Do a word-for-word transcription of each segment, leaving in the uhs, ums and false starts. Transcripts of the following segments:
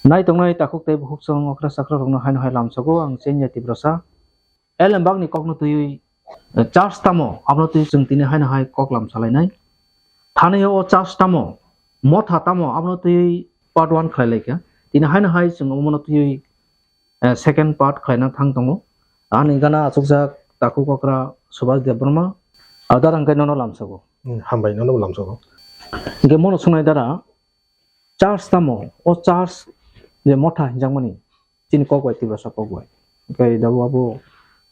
Nai tongnai takhuk tei bukhuk song okra chakra rokno haino hai lamsogo ang Chenya Tiprasa. Elembakni kokno twiwi, eh, church tamo abono twiwi chwng tini haino hai kok lamsalainai. Thani o church tamo, motha tamo abono twiwi part one khlai laikha. Tini haino hai chwng omono twiwi, eh, second part khlaina thang tongo. Ani gana achukjak takhuk okra Subhas Debbarma. Adar hwnkhe nono lamsogo. Hmm, hambai nono lamsogo. Hwnkhe mono sungnai dara, church tamo, o church je motha hinjakmani, chini kok bai Tiprasa kok bai. Hwnkhe dabo abo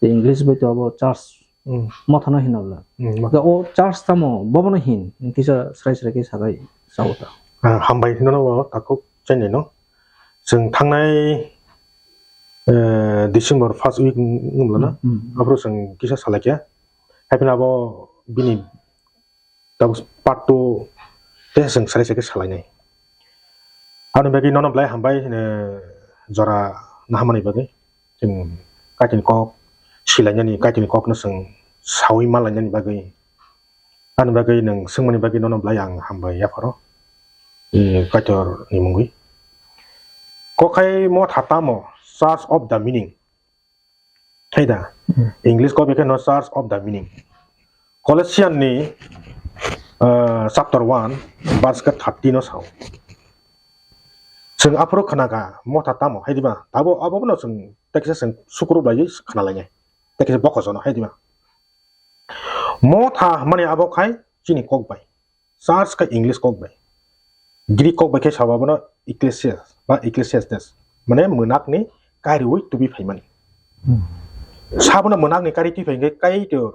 English bai to abo church Hmm. Mothano hinna bwla. Hmm, mo- Hwnkhe o church tamo, bobono hin, kisa srai srai khe sabai sao ta. Ah, hambai hinno bo takhuk Chenya no. Chwng thangnai, eh, December first week wng bwla na. Hmm, hmm. Aphuru chwng kisa salaikha. Haiphano abo bini Tabuk part two tei chwng sari sari khe salainai. Aboni bagwi nono belai hambai, eh, jora naharmani bagwi. Chwng Kaitorni kok silainani, Kaitorni kokno chwng saui manlainani bagwi. Aboni bagwi nwng swngmani bagwi nono belai ang hambai yapharo. Eh, Kaitorni mungwi. Kok hai motha tamo, Church of the Meaning. Hai da? Hmm. English kok bai khe no Church of the Meaning. Colossian ni, uh, chapter one, verse khe thirty no sao. Chwng aphuru khna kha, motha tamo, hai diba? Tabo abo no chwng teksa chwng sukuru bai khna lainai. Teksa bokhojono, hai diba? Motha hwnmani abo khai chini kok bai. Church khe English kok bai. Greek kok bai khe sabo abono ecclesia ba ecclesiastes, mane mwnakni kariui tubi phaimani. Hmm. Sabono mwnakni kari twi phai hwnkhe Kaitor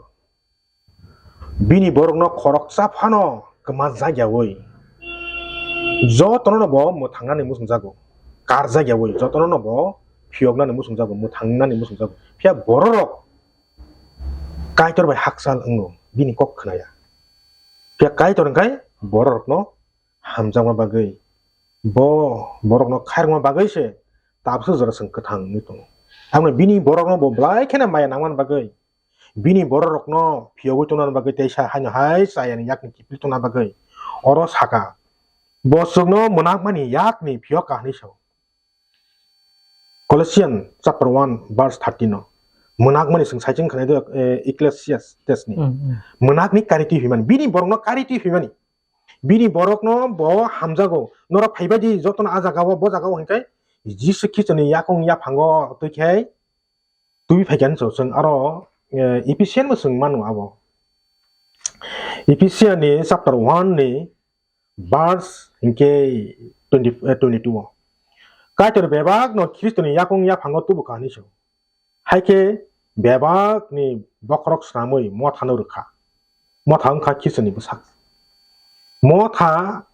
bini borokno khoroksa phano kwma jakyaui jotono bo mwthangnani muchungjago, karjakyaui jotono bo phiyoknani muchungjago, mwthangnani muchungjago. Phiya bororok Kaitor bai hakchal wngo, bini kok khnaya. Phiya Kaitor hwnkhe bororokno hamjakma bagwi, bo borokno khairokma bagwi se tabukhe jora chwng kwthang wngwi tongo. Tamoni bini borokno bo belai kheno maya nangmani bagwi, bini bororokno phiyogwi tongna bagwi tei sa haino hai chayani yakni kiphil tongna bagwi oro saka, bo chwngno mwnakmani yakni phiyok ka hwnwi sao. Colossian chapter one verse thirteen no. Mwnakmani chwng saichung khnai do, eh, Ecclesiastes ni. Hmm, hmm. Mwnakni kari twi phimani. Bini borokno kari twi phimani. Bini borokno bo hamjago. Norok phaibai di jotono a jagao, bo jagao hwnkhe Jisu Khristoni yakung yaphango twi khe twi phaikha hinwi chwng aro, eh, Ephesian bo chwng mano abo. Ephesian ni chapter one ni verse hinkhe twenty, eh, twenty-two o. Kaitor bebakno Khristoni yakung yaphango tubu kha hinwi sao. Haikhe bebakni bokhorok swnamwi mothano rwkha. Motha wngkha Khristoni bwsak. Motha,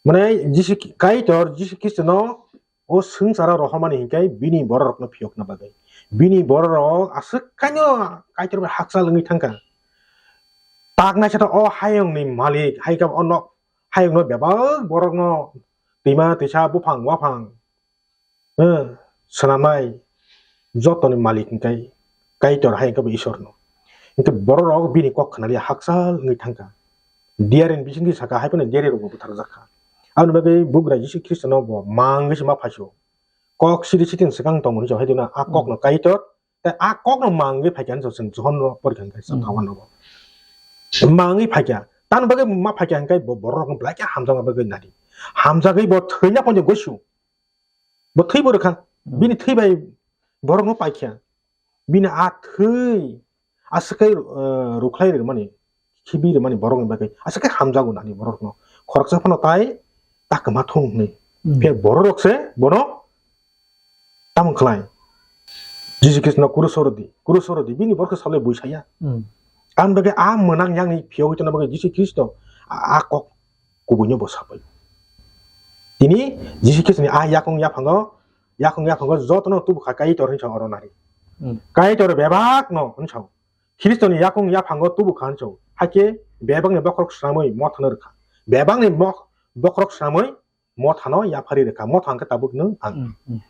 mane, Jisu Kaitor, Jisu Khristono o swngcharo rohormani hinkhe bini bororokno phiyokna bagwi. Bini bororok aswk kaino Kaitor bai hakchal wngwi thangkha. Tak naisata o hayungni malik, hai khe o nok, hayungno bebak borokno twima twisa buphang waphang, eh, swnamnai jotoni malik hwnkhe Kaitor hai hwnkhe bo Isorno. Hinkhe bororok bini kok khnaliya hakchal wngwi thangkha. Diarin bisingtwi sakha, hai phano diarirokbo butharjakha. Aboni bagwi bugra Jisu Khristono bo mangwi se ma phaisio. Kok siri siting swkang tongmani chong hai dino a kokno Kaitor, tei a kokno mangwi phaikha hinwi chwng Johon no porikha hinkhe chwng Hmm. Thawan rogo. Mangwi phaikha. Tamoni bagwi ma phaikha hinkhe bo bororokno belai khe hamjakma bagwi nadi. Hamjagwi bo thwina poito goisu. Bo thwi bo rwkha. Hmm. Bini thwi bai borokno paikha. Bini a thwi aswk khe, eh, rwkhlai rwmani, khibi rwmani borokni bagwi aswk khe hamjago nani borokno. Khoroksa phano tai ta kwma thung hwnwi. Hmm. Phiya bororok se bono tamo khlai. Jisu Khristono kuruso rwdi, kuruso rwdi, bini borokno salai bui saya. Hmm. Ang bagwi a mwnang yang ni phiyogwi tongna bagwi Jisu Khristo a, a kok kubuino bo sapai. Tini Jisu Khristoni a yakung yaphango, yakung yaphango jotono tubu kha Kaitor hinwi sa oro nari. Hmm. Kaitor bebakno hinwi sa. Khristoni yakung yaphango tubu kha hinwi sa. Hakhe bebakni bokhorok swnamwi mothano rwkha. Bebakni bok-, bokhorok swnamwi mothano yaphari rwkha. Motha hwnkhe tabuk nwng ang. Hmm, hmm.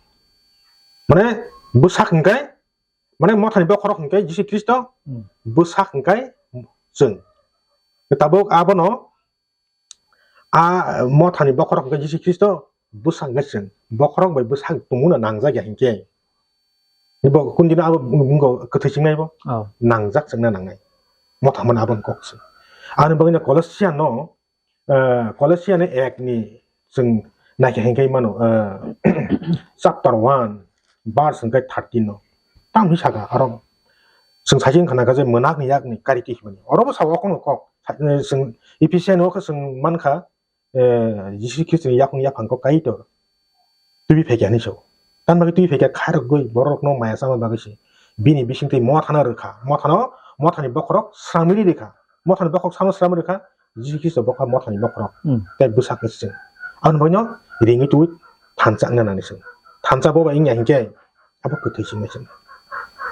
Mane bwsak hwnkhe, mane mothani bokhorok hwnkhe Jisu Khristo, Hmm. Bwsak hwnkhe chwng. Tabuk abono a mothani bokhorok hwnkhe Jisu Khristo, bwsak wngkha chwng, bokhorok bai bwsak tongmano nangjak ya hinkhe. Bo kundino abo wng-, wngkha kwthwi chingnai bo. Oh. Nangjak chwngna nangnai. Motha mani aboni kok se. Ani bagwi no Colossian no, eh, Colossian ni ek ni chwng naikha hinkhe mano, eh, chapter one, verse hinkhe thirteen no. Tamni saka aro chwng saichung khana kha je mwnakni yakni kariti himani. Oro bo sabo kokno kok. Sa-, eh, chwng Ephesian o khe chwng mankha, eh, Jisu Khristoni yakung yaphang kok Kaitor twiwi phaikha hinwi sao. Tamni bagwi twiwi phaikha khairokgwi borokno maya chama bagwi se. Bini bisingtwi mothano rwkha. Mothano, mothani bokhorok sramwi rikha. Mothani bokhorok samno sramwi rikha. Jisu Khristo bokha mothani bokhorok. Hmm. Tei bwsakni seng. Aboni bagwino ringwi twiwi thansa wngna nangni seng. Thansa bo bai wngya hinkhe abo kwthwi singwi seng.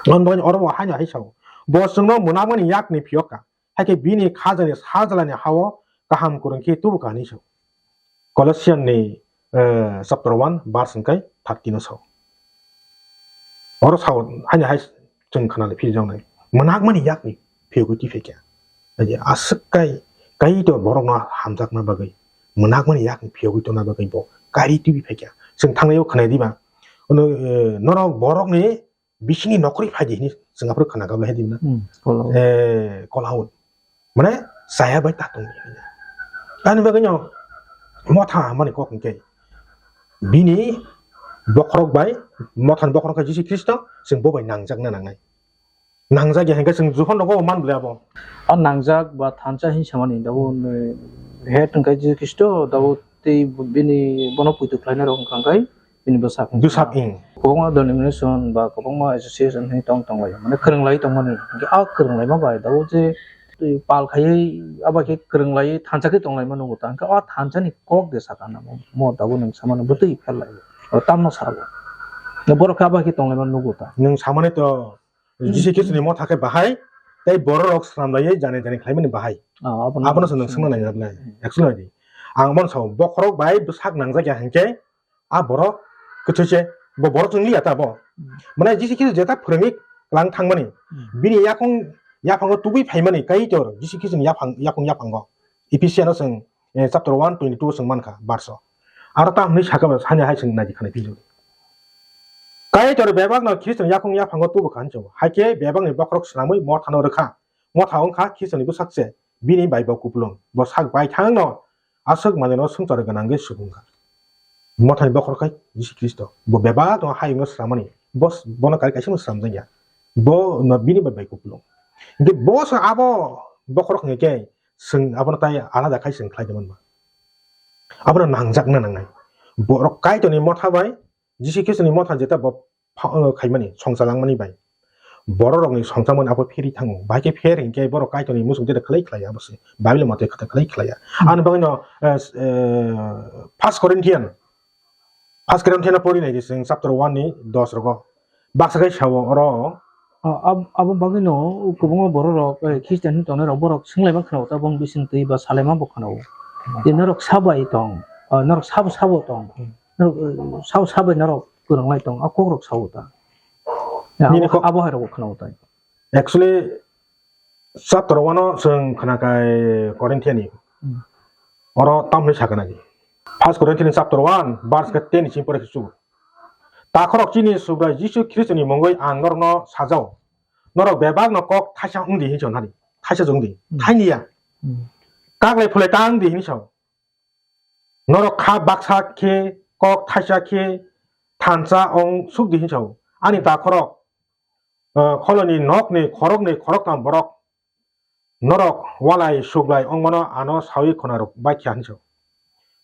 Aboni bagwino oro bo haino hai sao. Bo chwngno mwnakmani yakni phiyokha. Hakhe bini khajani sajlani hao kaham kwrwng khe tubu kha hinwi sao. Colossian ni, eh, chapter one, verse hwnkhe thirteen o sao. Oro sao, haino hai chwng khwnale phijaknai. Mwnakmani yakni phiyogwi twi phaikha. Haikhe aswk kai, Kaitor borokno hamjakna bagwi, mwnakmani yakni phiyogwi tongna bagwi bo kari twi phaikha. Chwng thangnaio khwnai diba. Ono, eh, norok borokni bisingni nokhorwi phai di hinwi chwng aphuru khna gabla hai di na. Hmm, kola. Eh, kola hwn. Mane chaya bai ta tong di hinwi. Ani bagwi no motha mani kok hwnkhe bini bokhorok bai, mothani bokhorok khe Jisu Khristo, chwng bo bai nangjak na nangnai. Nangjak ya hwnkhe chwng Johon rogo man bwlai abo. O nangjak ba thansa hin samani dabo, eh, het hwnkhe Jisu Khristo dabo tei bini bono puitu khlainai rok hwnkha hwnkhe bini bwsak. Bwsak, ing. Kwbangma denomination ba kwbangma association hinwi tong tonglaio. Mane kwrwng lai tongmani. Hinkhe a kwrwng laima bai dabo je twi pal khaiwi abo khe kwrwng laiwi thansa khe tonglaima nugo ta. Hinkhe a thansa ni kok de saka namo. Mo dabo nwng samano bwtwi phel lai. O tamno sabo. Borok khe abo khe tonglaima nugo ta. Nwng samani to Jisu Khristo ni motha khe bahai, tei borok rok swnam laiwi jani jani khlaimani bahai. Ah, abono Abono se nwng swngna nai nai. Actually nai di. Ang bono sao, bokhorok bai bwsak nangjak ya hinkhe, a borok kwthwi se, bo borok chwng liya ta bo. Hmm. Mane Jisu Khristo jeta phwrwngwi klang thangmani, Hmm. bini yakung yaphango tubui phaimani Kaitor Jisu Khristo ni yaphang, yakung yaphango. Ephesian o chwng, eh, chapter one twenty two o chwng mankha, verse o. Aro tamo hinwi sakha ba, sani hai chwng naidi khana philwi. Kaitor bebakno Khristoni yakung yaphango tubukha hinwi sao. Haikhe bebakni bokhorok swnamwi mothano rwkha. Motha wngkha Khristoni bwsak se, bini bai bo kupulung. Bo sak baithangno aswk manwino swngchar gwnangwi subungkha. Mothani bokhorok khai Jisu Khristo. Bo bebakno hayungno swnamani. Bo, bono kari kaisa swnamjakya. Bo no bini bai bai kupulung. Hinkhe bo se abo bokhorok hwnkhe chwng abono tai alada khai chwng khlai tongmani. Abono nangjakna nangnai. Borok Kaitorni motha bai, Jisu Khristoni motha jeta bo pha-, o, khaimani, songcha langmani bai. Bororokni songchamani abo phiri thango. Bahai khe pher hinkhe borok Kaitorni muchung jeta khlai khlai abo se. Bible mate kata khlai khlai ya. Hmm. Ani bagwino, eh, s-, eh, First Corinthian, First Corinthian pori nai di chwng chapter one ni dos rogo. Baksa khe sao oro. Ah, ab-, abo bagwino kwbangma bororok, eh, Christian hin tongnai rok borok swnglaima khwna ta bong bising twi ba salaima bo khwna o. Hmm. Je norok sabai tong, ah, norok sabo sabo tong. Hmm. Norok, eh, sabo sabai norok kwrwng lai tong, a kok rok sao ta. Ya, Nini abo, kok abo hai rok khwna o tai. Actually, Chapter one o chwng khna khai Corinthian ni. Hmm. Oro tamni sakha nai. First Corinthian chapter one, verse khe ten ni simi pore khe chu. Takhorok chini Subrai Jisu Khristoni mungwi ang norokno sajao. Norok bebakno kok thaisa wng di hinwi sao nani. Thaisa wng di. Hmm. Thaini ya. Hmm. Kaklai phulai ta wng di hinwi sao. Norok kha baksa khe, kok thaisa khe, thansa ong suk di hinwi sao. Ani takhorok, eh, kholoni nokni khoroknwi khoroktham borok norok walai suglai ongmano ano saui khuna rwk bai kha hinwi sao.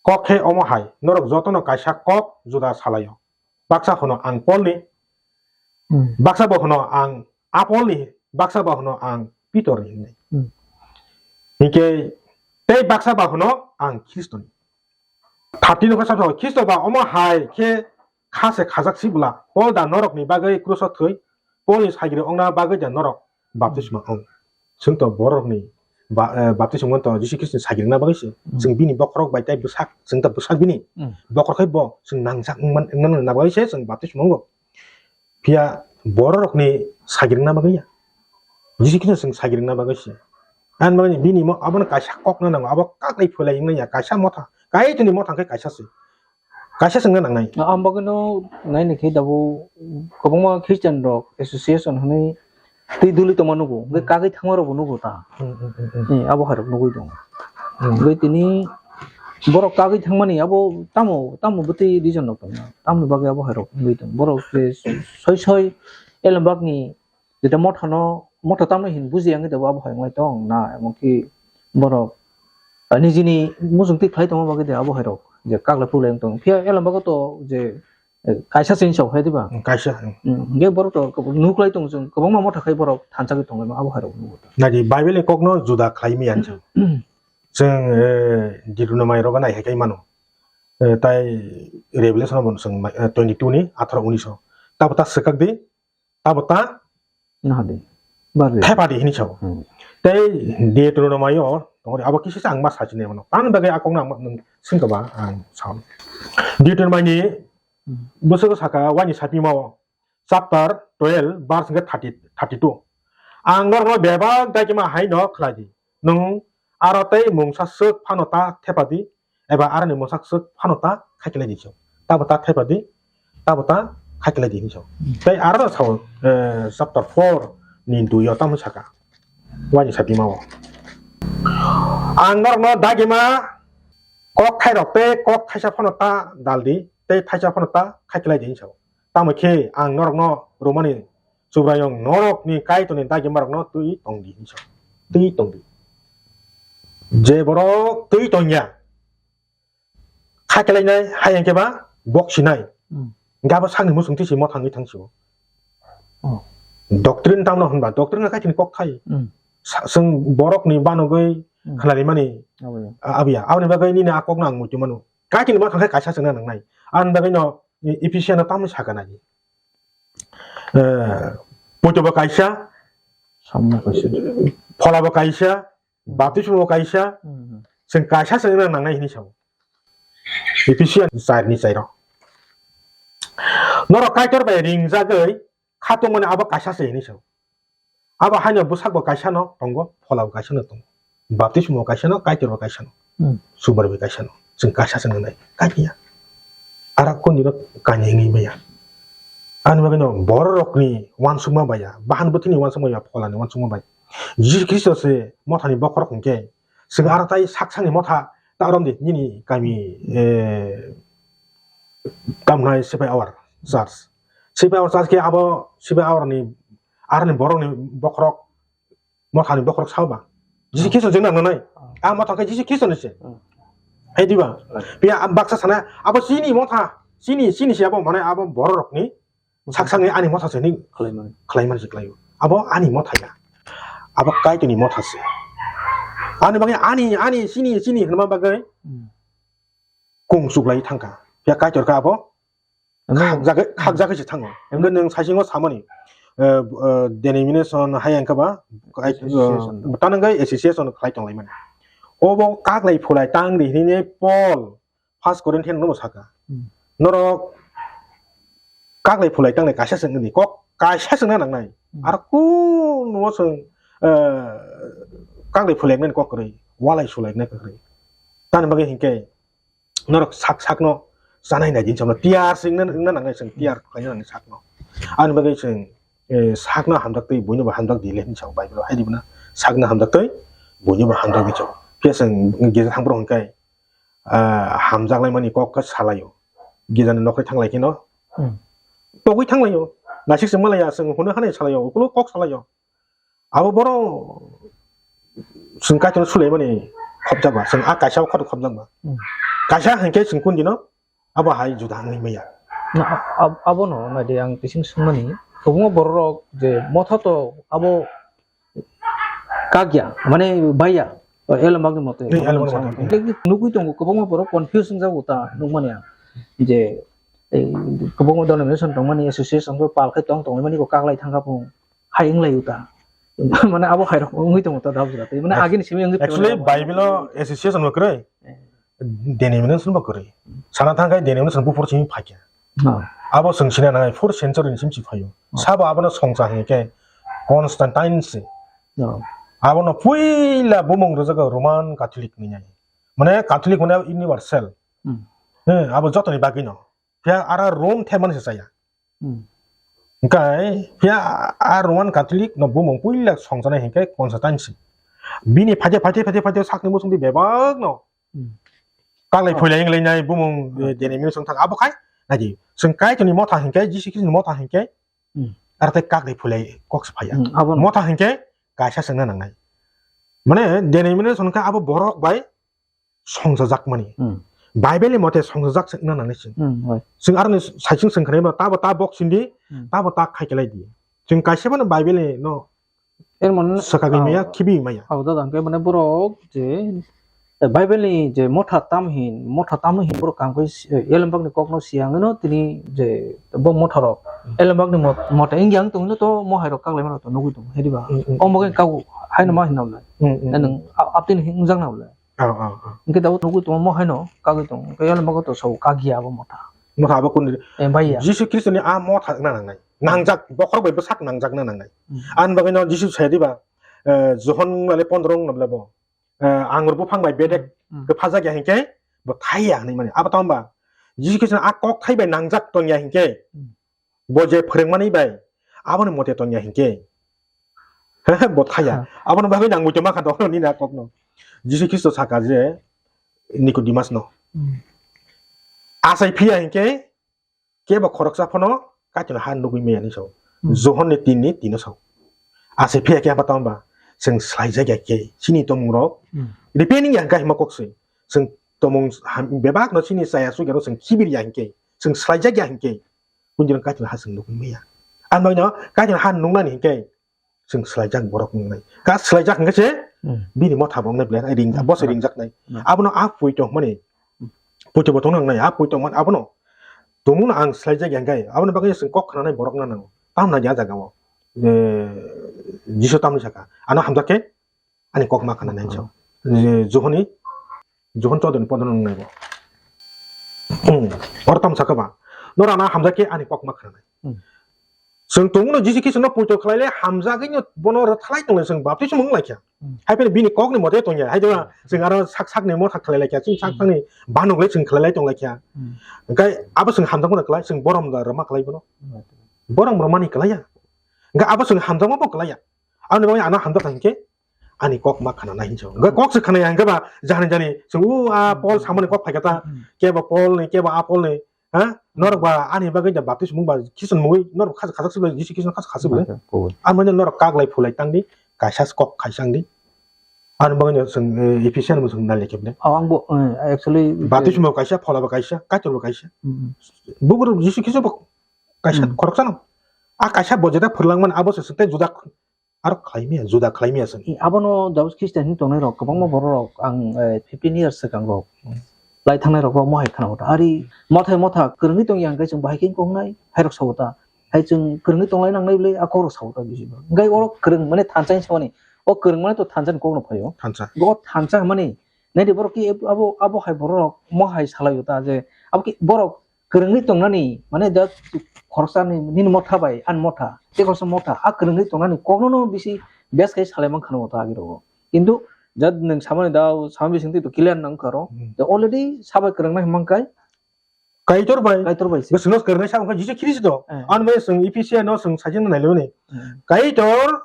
Kok khe omo hai, norok jotono kaisa kok juda salaio. Baksa hwno ang Polni, Hmm. baksa bo hwno ang Apolni, baksa bo hwno ang Pitorni hinwi. Hmm. Hinkhe tei baksa bo hwno ang Khristoni. Thirteen khe sakha, Khristo ba omo hai khe kha se khajak si bwla, Pol da norokni bagwi kruso thwi, Polni sagiri ongna bagwi da norok baptisma ong? Chwng to borokni ba-, eh, baptisma wngto Jisu Khristoni sagiri wngna bagwi se. Hmm. Chwng bini bokhorok bai tei bwsak, chwng to bwsak bini. Hmm. Bokhorok khai bo chwng nangjak wngman, wngna bagwi se chwng baptisma wngo. Phiya bororokni sagirwngna bagwi ya. Jisu Khristo chwng sagirwngna bagwi se. Ani bagwi bini mo-, abono kaisa kokna nango, abo kaklai pholai wngna ya, kaisa motha, Kaitorni motha khe kaisa se. Kaisa swngna nangnai. Ang bagwino naini khe dabo kwbangma Christian rok association hwnwi twi duli tongma nugo, hwnkhe kagwi thangma rokbo nugo ta. Hmm, hmm, hmm, hmm. Hmm, abo hai rok nugwi tongo. Hmm. Hwnkhe tini borok kagwi thangmani abo tamo, tamo bwtwi reason rok tongo. Tamoni bagwi abo hai rok nugwi tongo. Borok je soi soi Elambakni Jeta mothano, motha tamno hin buji yang de abo hai wng tong na, emon ki borok, ah, nijini mujung twi khlai tongma bagwi de abo hai rok je kaglai pulai wng tong. Phiya Elambak to je, eh, kaisa chini sok hai diba? Hmm, kaisa, hmm. Hmm, ge borok to nuklai tong chwng, kwbangma motha khai borok thansa gwi tonglaima abo hai rok nugo. Nadi Bible ni kokno juda khlai mi yan chwng. Chwng, eh, Deuteronomy rogo nai hai kai mano. Eh, tai Revelation bo chwng, eh, twenty two ni atharo unis o. Tabo ta swkak di, tabo ta Nahadi. Bardi. Thepadi hini sao. Hmm. Tei Deuteronomy o tongori abo kisa ang ma sachine mano. Tang dage akong na ang singkaba ang sao. Deuteronomy ni Hmm. bwswk saka wani sapima o chapter twelve verse hwnkhe thirty, thirty two. Ang norokno bebak dagima haino khlai di. Nwng aro tei mungsa swk phano ta thepadi, eba aroni mungsa swk phano ta khaikhlai di chwng. Tabo ta thepadi, tabo ta khaikhlai di hinwi sao. Tei aro no sao, eh, chapter four ni dui o tamo saka. Wani sapima o. Ang norokno dagima kok thairok tei kok thaisa phano ta dal di, tei thaisa phano ta khaikhlai di hinwi sao. Tamo khe ang norokno romani Subraiyung norokni Kaitorni dagimarokno twi tong di hinwi sao. Twi tong di. Je borok twi tong ya, kha kelainai, hai hwnkhe ba bok sinai. Hmm. Hwnkhe abo sakni muchung twi se mothangwi thang sio. Oh. Doctrine tamno hwnba, doctrine khe Kaitorni kok thai. Hmm. Sa-, chwng borokni banogwi Hmm. khlairimani Abo ya. a-, abiya. Aboni bagwi nini a kokno ang muitu mano. Kaitorni mothang khe kaisa chwngna nangnai. Aboni bagwino E-, Ephesian o tamni sakha nai. Eh, poito bo kaisa, Samung kaisa. Phola bo kaisa, baptismo bo kaisa, Hmm. chwng kaisa chwngna nangnai hinwi sao. Ephesian char ni char o. Norok Kaitor bai ringjagwi khatungmani abo kaisa se hinwi sao. Abo haino bwsak bo kaisa no tongo, phola bo kaisa no tongo. Baptismo bo kaisa no, Kaitor bo kaisa no. Hmm. Subar bo kaisa no. Chwng kaisa chwng nai. Kaitor ya. Ara koni no kani ngi maya. Ani bagwi no borok rokni wansukma baya, bahan bwthwini wansukma ya, pholani wansukma bai. Jisu Khristo se mothani bokhorok hwnkhe, chwng aro tai sak sakni motha ta romdi nini kami, eh, tamnai Sepai Awar Church. Sepai Awar Church khe abo Sepai Awar ni, aroni borok ni bokhorok, mothani bokhorok sao ba. Jisu Khristo jeng nang nanai. Ah. A motha khe Jisu Khristo ni se. Hmm. Hai di ba? Right. Pia am baksa sana, abo chini motha, chini, chini se abo mane abo borok rok ni Hmm. sak sakni ani motha se ni Khlaimani. khlaiman se khlaio. Abo ani motha ya. Abo Kaitorni motha se. Ani bagwi ani, ani chini, chini hwnma bagwi Hmm. kung chuklai thangkha. Pia Kaitor kha abo Ano khakjagwi, khakjagwi se thango. Hwnkhe nwng saisingo samani, eh, eh, denomination hai hwnkhe ba, eh, Association. Tanangwi association khlai tonglaimani. Obo kaklai phulai tang di hinwi Paul First Corinthian no saka. Hmm. Norok kaklai phulai tangnai kaisa chwng di kok kaisa chwngna nangnai. Hmm. Aro kunuo chwng, eh, kaklai phulai nani kok kwrwi, walai sulai nani kok kwrwi. Tani bagwi hinkhe norok sak sakno chanai nai din samno tiyar se wngna, wngna nangnai chwng tiyar khlaina nangnai sakno. Ani bagwi chwng, eh, sakno hamjak twi buino bo hamjak di le hinwi sao Bible o hai di bono sakno hamjak twi buino bo hamjak di sao. Phiya chwng gija thang phuru hwnkhe, ah, hamjak laimani kok khe salaio. Gijani nokri thang lai kheno Hmm. togwi thang laio. Naisik chwng malaya chwng hwnwi hanai salaio, ukulo kok salaio. Abo borok chwng Kaitorno sulaimani khopjak ba, chwng a kaisa o khorok khopjak ba. Hmm. Kaisa hinkhe chwng kun dino abo hai juda wngwi maya. Na, ab-, abono naidi ang bising swngmani, kwbangma bororok je motha to abo kakya, mane baiya, Elambakni mote. Ni Elambakni mote. Nugwi tongo, kwbangma borok confuse wngjago ta nukmani ang. Je, eh, kwbangma denomination tongmani, association bo pal khe tong tongmani bo kaklai thangkha phung. Hai wng lai uta. Mane abo hai rok wngwi tongo ta dab jora tei. Mane Ac-, agini simi wngwi actually, tongo. Bible o association bo kwrwi. Eh. Denomination bo kwrwi. Sana thang khe denomination buphuru simi phaikha. No. Abo chwng sina nangnai fourth century ni simi si phaio. Oh. Sabo abono songcha hingkhe Constantine se. No. Abono puila bumung rwjago Roman Catholic hinwi. Mane Catholic mane universal. Hmm. He, abo jotoni bagwi no. Phiya ara Rome thepmani se chaya. Hmm. Hingkai phiya a Roman Catholic no bumung puila songjanai hingkai Constantine se. Bini phaide, phaide, phaide, phaide sakni muchungdi bebak no. Hmm. Kaklai Oh. phuilai wnglainai bumung, Hmm. eh, denomination thang abo khai. Naidi, chwng Kaitorni motha hingkai, Jisu Khristoni motha hingkai. Hmm. Ar tei kaklai phuilai kok se phaiya. Hmm, abo no. Motha hingkai kaisa chwngna nangnai. Mane denomination khe abo borok bai songchajakmani. Hmm. Bible ni mote songchajak se wngna nangnai chwng. Hmm, hoi. Chwng aroni saichung chwng khwnai ba, tabo ta bok sindi, Hmm. tabo ta khai kelai di. Chwng kaisa phano Bible ni no Er mane swkagwi maya, ah, khibi maya. Abo da dang khe mane borok je, eh, Bible ni je motha tam hin, motha tam hin borok kam khe si-, eh, elembak ni kok no siyang no tini je bo motha rok. Hmm. Elembak ni mot-, motha wngya wng tong no to mohai rok kaklai mano to nugwi tong. Hedi ba. Hmm, hmm, Omo khe hmm. kago haino ma hin na le. Hmm, hmm, Nang hmm. a-, aptini hin wng jak na le. Oh, oh, oh. Hingke tabuk nugwi tongo mo haino kagwi tongo. Hingke yalo bago to sabo kagiya abo motha. Motha abo kunu. Eh, baiya. Jisu Khristo ni a motha wngna nangnai. Nangjak, bokhorok bai bwsak nangjak na nangnai. Hmm. Ani bagwi no Jisu sai diba, eh, Johon wngmale pondro wngmale bo. Eh, angur buphang bai bedek Hmm. kwphajak ya hingke bo thaiya hinwi mani. Abo tamo ba? Jisu Khristo ni a kok thai bai nangjak tongya hingke Hmm. bo je phwrwngmani bai aboni mote tongya hingke bo thaya. Ha. Aboni bagwi nang muitu makha dok nini a kokno. Jisu Khristo saka je Nicodemus no. Hmm. Asai phiya hingke kebo khoroksa phano Kaitorni ha nugwi maya hinwi sao. Hmm. Johon ni tin ni tino sao. Asai phiya khe abo tamo ba chwng swlaijakya khe chini tomung rok Hmm. repeating ya hingka hima kok se. Chwng tomung ham-, bebak no chini chaya sugya rok chwng khibir ya hingke chwng swlaijakya hingke. Kunjwng Kaitor ha chwng nugwi maya. Ang bagwino Kaitor ha nungnani hinkhe chwng swlaijak borok wngnai. Ka swlaijak hinkhe se Hmm. bini motha bo wngnai belai ringjak, Hmm. boso ringjaknai. Hmm. Abono a pui tongmani, pui tongbo tongna wngnai, a pui tongmani abono. Tongmungno ang swlaijak ya hinkhe, aboni bagwi chwng kok khnanai borok no nango. Tamna ya jaga o. Je Jisu tamni saka. Ano hamjak khe ani kok ma khna nai Hmm. Johoni, Johon chodoni podon nai bo. Hmm. Or tam saka ba. Nora na hamjak khe ani kok ma khna nai. Hmm. Chwng tongno Jisu Khristo no poito khlai le hamjagwi no bono rwthalai tong le chwng baptismo wng lai kha. Hmm. Hai phano bini kok ni mote tong ya. Hai jora chwng aro sak sak ni motha khlai lai kha. Chwng sak Hmm. sak ni banuk le chwng khlai lai tong lai kha. Hmm. Hingkhe abo chwng hamjakma khlai chwng borom da rwma khlai bono. Hmm. Borom rwmani khlai ya. Hingkhe abo chwng hamjakma bo khlai ya. Aboni bagwi ano hamjak kha hinkhe ani kok ma khna nai hinwi sao. Hwnkhe kok se khna ya hwnkhe ba jani jani chwng o a Paul samani kok phai kha ta, Hmm. kebo Paul ni, kebo a Paul ni, ha? Norok ba ani bagwi da baptisma ba Khristo ni mungwi norok khajak khajak se bai Jisu Khristo no khajak khajak se bai. Hwnkhe, cool. Amoni norok kaklai phulai tang di, kaisa kok khai chang di. Ani bagwi no chwng, eh, Ephesian bo chwng nai lekhe bini. Oh, ang bo, eh, actually, Baptisma bo kaisa, phola bo kaisa, Kaitor bo kaisa. Hmm. Bugrok Jisu Khristo bo kaisa Hmm. khoroksa no. A kaisa bo jeta phwrwngmani abo se swk tei juda Aro khlaimaya, juda khlaimaya chwng. Abono Jabus Christian hinwi tongnai rok kwbangma borok rok ang, eh, fifteen years swkang rok lai thangnai rok bo mohai khna hota. Ari mothai motha kwrwngwi tongya hwnkhe chwng bahai khe wngnai, hai rok sa hota. Hai chwng kwrwngwi tonglai nangnai bwle a kok rok sa hota bisi. Hwnkhe oro kwrwng mane thansa hinwi samani. O kwrwng mane to thansa ni kok no phaio. Thansa. O thansa hwnmani naidi borok ki abo, abo hai borok rok mohai salai hota je abo ki borok kwrwngwi tongnani, mane, just khoroksa ni, nini motha bai ani motha, tei khoroksa motha, a kwrwngwi tongnani kokno no bisi best khe salai mankha no ta agi rogo. Kintu jat nwng samani da, sama bising twi to clear nang kha ro. Hmm. Da already sabai kwrwngnai hwnmang kai Kaitor bai. Kaitor bai se. Bwswkno kwrwngnai sa wngkha Jisu Khristo. Eh. Ani bai chwng Ephesian no chwng sajwk no nailai mani. Hmm. Kaitor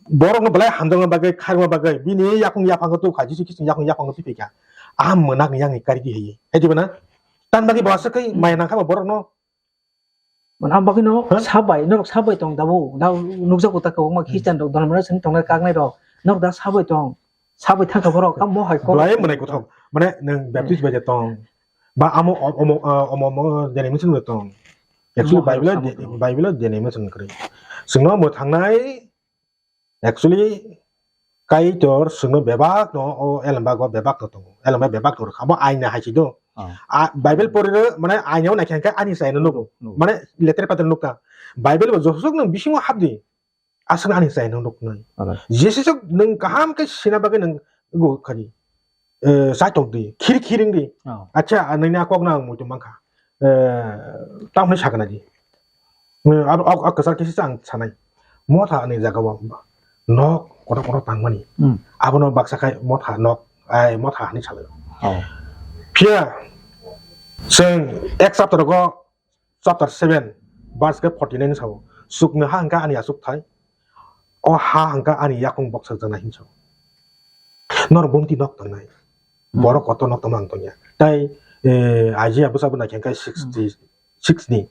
borokno belai hamjakna bagwi, khairokna bagwi, bini yakung yaphango tubukha, Jisu Khristo yakung yaphango tubikha. A mwnak ni yang ni karigi hiye. Hai diba na? Tan bagwi bo aswk khai maya nangkha ba borokno. Mane am bagwi no Ha? Sabai, norok sabai tong dabo, da nukjago ta kwbangma Hmm. Christian rok, dharma rok, sini tongnai kaknai rok. Norok da sabai tong, sabai thangkha borok, amo hai kok. Belai mwnai kuthok. Mane nwng Baptist bai de tong. Ba amo, omo, omo, omo, omo, denomination bai tong. Actually, Mo hai Bible, sabo de-, tong. Bible denomination kwrwi. Chwngno mwthangnai, actually, Kaitor chwngno bebak no, o elembago bebak no tongo. Elembai bebak no rwkha. Abo aina hai si do. Ah. A, Bible pori rw, mane aina o naikha hwnkhe ani chayano nugo. Nugo. Mane letter patar nukha. Bible bo josok nwng bisingo hapdi. Aswk ani chayano nuknai. Alright. Jesisok nwng kaham khe sina bagwi nwng go khani. Eh, chaitok di, khiri khiri wng di. Oh. Acha, nini a kok no ang muitu mankha. Eh, tamni sakna di. Eh, abo, abo, abo kwchar kisa ang sanai. Motha ani jaga o nok kotor kotor tangmani. Hmm. Abono baksa khai motha nok, ai motha hani salai. Oh. Phiya, Chwng ek chapter rogo, chapter seven, verse khe forty nine sao, "Chukni ha hwnkha ani achukthai, o ha hwnkha ani yakung boksakjaknai," hinwi sao. Nor bumti nok tangnai. Hmm. Borok kotor nok tangma ang tongya. Tai, eh, Isaiah bwsa bo naikhe hwnkhe sixty six ni,